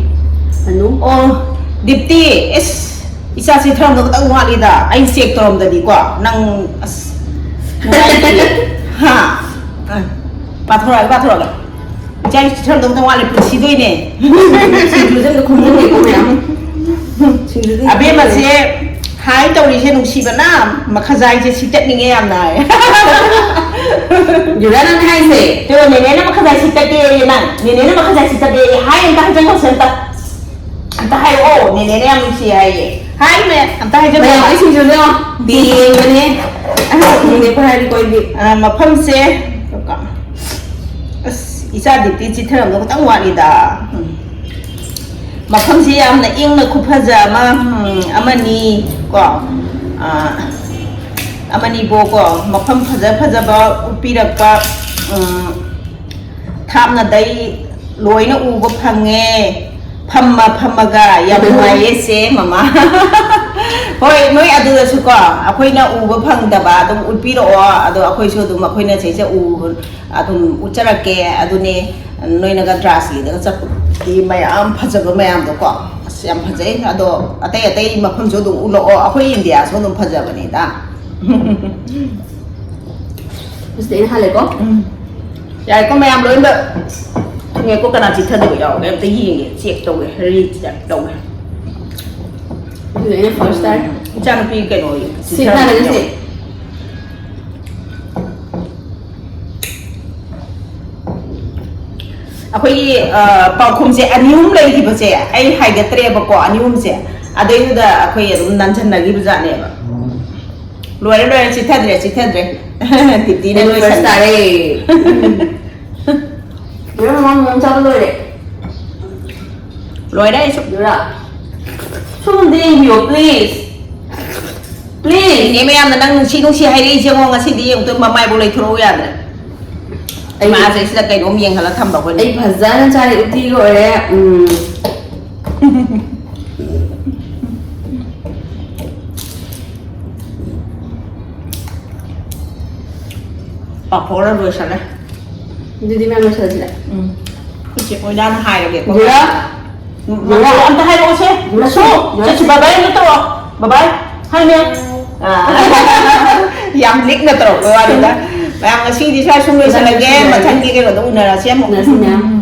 ꯑꯅꯨ? ꯑꯣ, ꯗꯤꯞꯇꯤ, ꯏꯁ, ꯏꯆꯥ ꯆꯤꯊꯔꯝꯗꯧ ꯈꯛꯇꯪ ꯋꯥꯠꯂꯤꯗ꯫ ꯑꯩ check ꯇꯧꯔꯝꯗꯗꯤꯀꯣ, ꯅꯪ, ꯑꯁ, ꯅꯨꯡꯉꯥꯏꯇꯦ꯫ ꯍꯥ? ꯑ, ꯄꯥꯊꯣꯔꯛꯑꯒꯦ, ꯄꯥꯊꯣꯔꯛꯑꯒꯦ꯫ ꯏꯆꯥ ꯏꯁꯨ ꯁꯔꯝꯗꯧ ꯇꯧ ꯃꯥꯜꯂꯦ, ꯄꯨꯟꯁꯤꯗꯣꯏꯅꯦ꯫ ꯁꯤꯡꯖꯨꯁꯦ ꯑꯝꯇ ꯈꯨꯝꯖꯟꯒꯦꯀꯣ ꯃꯌꯥꯝ꯫ ꯁꯤꯡꯖꯨꯁꯦ ꯑꯕꯦꯝꯃꯁꯦ ꯍꯥꯏ ꯇꯧꯔꯤꯁꯦ ꯅꯨꯡꯁꯤꯕꯅ ꯃꯈꯖꯥꯏꯁꯦ ꯁꯤꯛꯇꯠꯅꯤꯡꯉꯦ ꯌꯥꯝꯅ ꯍꯥꯏ꯫ ꯌꯨꯔꯥ ꯅꯪ ꯍꯥꯏꯁꯦ? ꯇꯣ, ꯅꯦꯅꯦꯅ ꯃꯈꯖꯥꯏ ꯁꯤꯛꯇꯠꯀꯦꯌꯦ ꯅꯪ꯫ ꯅꯦꯅꯦꯅ ꯃꯈꯖꯥꯏ ꯁꯤꯛꯇꯠꯀꯦꯌꯦ꯫ ꯍꯥꯏ ꯑꯝꯇ ꯍꯥꯏꯖꯟꯈꯣꯁꯦ ꯑꯝꯇ꯫ ꯑꯝꯇ ꯍꯥꯏꯔꯛꯑꯣ, ꯅꯦꯅꯦꯅ ꯌꯥꯝ ꯅꯨꯡꯁꯤ ꯍꯥꯏꯌꯦ꯫ ꯍꯥꯏꯃꯦ, ꯑꯝꯇ ꯍꯥꯏꯖꯜꯂꯣ꯫ ꯃꯌꯥꯝ ꯑꯩ ꯁꯤꯡꯖꯨꯗꯣ ꯌꯦꯡꯕꯅꯦ꯫ ꯑꯍꯥꯟꯕ ꯈꯪꯗꯦ ꯑꯩꯈꯣꯏ ꯍꯥꯏꯔꯗꯤꯀꯣ ꯑꯩꯗꯤ꯫ ꯑ, ꯃꯐꯝꯁꯦ, ꯑꯁ, ꯏꯆꯥ ꯗꯤꯞꯇꯤ ꯆꯤꯠꯊꯔꯝꯗꯧ ꯈꯤꯇꯪ ꯋꯥꯠꯂꯤꯗ꯫ ꯎꯝ꯫ ꯃꯐꯝꯁꯦ ꯌꯥꯝꯅ ꯏꯪꯅ ꯈꯨꯐꯖ ꯑꯃ, ꯎꯝ, ꯑꯃꯅꯤ ꯀꯣ꯫ ꯑ, ꯑꯃꯅꯤꯕꯣꯀꯣ꯫ ꯃꯐꯝ ꯐꯖ ꯐꯖꯕ ꯎꯠꯄꯤꯔꯛꯄ, ꯎꯝ, ꯊꯥꯞꯅꯗꯩ ꯂꯣꯏꯅ ꯎꯕ ꯐꯪꯉꯦ꯫ ꯐꯝꯃ ꯐꯝꯃꯒ ꯌꯥꯝ ꯅꯨꯡꯉꯥꯏꯌꯦ ꯆꯦ ꯃꯃꯥ꯫ ꯍꯣꯏ, ꯅꯣꯏ ꯑꯗꯨꯗꯁꯨꯀꯣ ꯑꯩꯈꯣꯏꯅ ꯎꯕ ꯐꯪꯗꯕ ꯑꯗꯨꯝ ꯎꯠꯄꯤꯔꯛꯑꯣ, ꯑꯗꯣ ꯑꯩꯈꯣꯏꯁꯨ ꯑꯗꯨꯝ ꯑꯩꯈꯣꯏꯅ ꯁꯤꯁꯦ ꯎ-, ꯑꯗꯨꯝ ꯎꯠꯆꯔꯛꯀꯦ꯫ ꯑꯗꯨꯅꯦ ꯅꯣꯏꯅꯒ ꯗ꯭ꯔꯥꯁ ꯂꯤꯗꯒ ꯆꯠꯄꯒꯤ ꯃꯌꯥꯝ ꯐꯖꯕ ꯃꯌꯥꯝꯗꯣꯀꯣ꯫ ꯑꯁ, ꯌꯥꯝ ꯐꯖꯩ꯫ ꯑꯗꯣ ꯑꯇꯩ ꯑꯇꯩ ꯃꯐꯝꯁꯨ ꯑꯗꯨꯝ ꯎꯠꯂꯛꯑꯣ, ꯑꯩꯈꯣꯏ ꯏꯟꯗꯤꯌꯥꯁꯨ ꯑꯗꯨꯝ ꯐꯖꯕꯅꯤꯗ꯫ ꯁꯤꯗ ꯑꯩꯅ ꯍꯥꯜꯂꯦꯀꯣ꯫ ꯎꯝ꯫ ꯌꯥꯔꯦꯀꯣ, ꯃꯌꯥꯝ ꯂꯣꯏꯅꯃꯛ ꯊꯨꯡꯉꯦꯀꯣ꯫ ꯀꯅꯥ ꯆꯤꯠꯊꯗꯕ ꯌꯥꯎꯒꯦ? ꯑꯝꯇ ꯌꯦꯡꯒꯦ, ꯆꯦꯛ ꯇꯧꯒꯦ, ꯔꯤꯆꯦꯛ ꯇꯧꯒꯦ꯫ ꯑꯗꯨꯗꯤ ꯑꯩꯅ ꯐꯥꯔꯁ ꯇꯥꯔꯦ꯫ ꯏꯆꯥꯅꯨꯄꯤ ꯀꯩꯅꯣ ꯁꯤ ꯆꯤꯠꯊꯔꯝꯕ ꯊꯥꯔꯒ ꯁꯤ꯫ ꯌꯥꯎ-, ꯑꯩꯈꯣꯏꯒꯤ, ꯑ, ꯄꯥꯎꯈꯨꯝꯁꯦ ꯑꯅꯤ ꯑꯍꯨꯝ ꯂꯩꯈꯤꯕꯁꯦ ꯑꯩ ꯍꯥꯏꯒꯠꯇ꯭ꯔꯦꯕꯀꯣ, ꯑꯅꯤ ꯑꯍꯨꯝꯁꯦ꯫ ꯑꯗꯩꯗꯨꯗ ꯑꯩꯈꯣꯏ ꯑꯗꯨꯝ ꯅꯟꯁꯟꯅꯈꯤꯕ ꯖꯥꯠꯅꯦꯕ꯫ ꯂꯣꯏꯔꯦ, ꯂꯣꯏꯔꯦ, ꯆꯤꯠꯊꯗ꯭ꯔꯦ, ꯆꯤꯠꯊꯗ꯭ꯔꯦ꯫ ꯇꯤꯇꯤꯅ ꯑꯩ ꯐꯥꯔꯁ ꯂꯣꯏꯁꯟꯈ꯭ꯔꯦ꯫ ꯇꯥꯔꯦ꯫ ꯎꯝ꯫ ꯂꯣꯏꯔꯦ, ꯃꯃꯥ, ꯃꯃꯥ ꯆꯥꯕ ꯂꯣꯏꯔꯦ꯫ ꯂꯣꯏꯔꯦ ꯑꯩꯁꯨ꯫ ꯌꯨꯔꯥ꯫ ꯁꯣꯝꯗ ꯌꯦꯡꯕꯤꯌꯣ, please꯫ Please꯫ ꯏꯅꯦ ꯃꯌꯥꯝꯅ ꯅꯪ ꯅꯨꯡꯁꯤ ꯅꯨꯡꯁꯤ ꯍꯥꯏꯔꯛꯏꯁꯦ ꯌꯦꯡꯉꯣ, ꯉꯁꯤꯗꯤ ꯌꯦꯡꯉꯨ ꯇꯨ, ꯃꯃꯥꯏꯕꯨ ꯂꯩꯊꯣꯔꯛꯎ ꯌꯥꯗ꯭ꯔꯦ꯫ ꯑꯩ ꯃꯥꯁꯦ ꯁꯤꯗ ꯀꯩꯅꯣꯝ ꯌꯦꯡꯍꯜꯂ ꯊꯝꯕ ꯑꯩꯈꯣꯏꯅ꯫ ꯑꯩ ꯐꯖꯅ ꯆꯥꯔꯦ, ꯎꯇꯤꯒ ꯑꯣꯏꯔꯦ꯫ ꯎꯝ꯫ ꯄꯥꯐꯣꯔ ꯂꯣꯏꯁꯜꯂꯦ꯫ ꯑꯗꯨꯗꯤ ꯃꯌꯥꯝ ꯂꯣꯏꯁꯜꯂꯁꯤꯔ? ꯎꯝ꯫ ꯑꯩꯈꯣꯏ ꯆꯦ ꯀꯣꯏꯂꯥꯅ ꯍꯥꯏꯔꯒꯦꯀꯣ꯫ ꯖꯤꯔꯥ꯫ ꯎꯝ, ꯖꯤꯔꯥ꯫ ꯑꯝꯇ ꯍꯥꯏꯔꯛꯑꯣꯁꯦ꯫ ꯖꯤꯔꯥ꯫ ꯃꯁꯨ, ꯖꯤꯔꯥ꯫ ꯆꯠꯁꯤ, ꯕꯕꯥꯏ ꯑꯝꯇ ꯇꯧꯔꯣ꯫ ꯕꯕꯥꯏ, ꯍꯥꯏꯅꯦ꯫ ꯑꯥ꯫ ꯌꯥꯝ ꯂꯤꯛꯅ ꯇꯧꯔꯛꯄ ꯋꯥꯅꯤꯗ꯫ ꯃꯌꯥꯝ, ꯉꯁꯤꯗꯤ ꯁ꯭ꯋꯥꯏ ꯁꯨꯝ ꯂꯣꯏꯁꯜꯂꯒꯦ꯫ ꯃꯊꯪꯒꯤ ꯀꯩꯅꯣꯗ ꯎꯅꯔꯁꯤ ꯑꯃꯨꯛ꯫ ꯎꯅꯁꯤ, ꯃꯌꯥꯝ꯫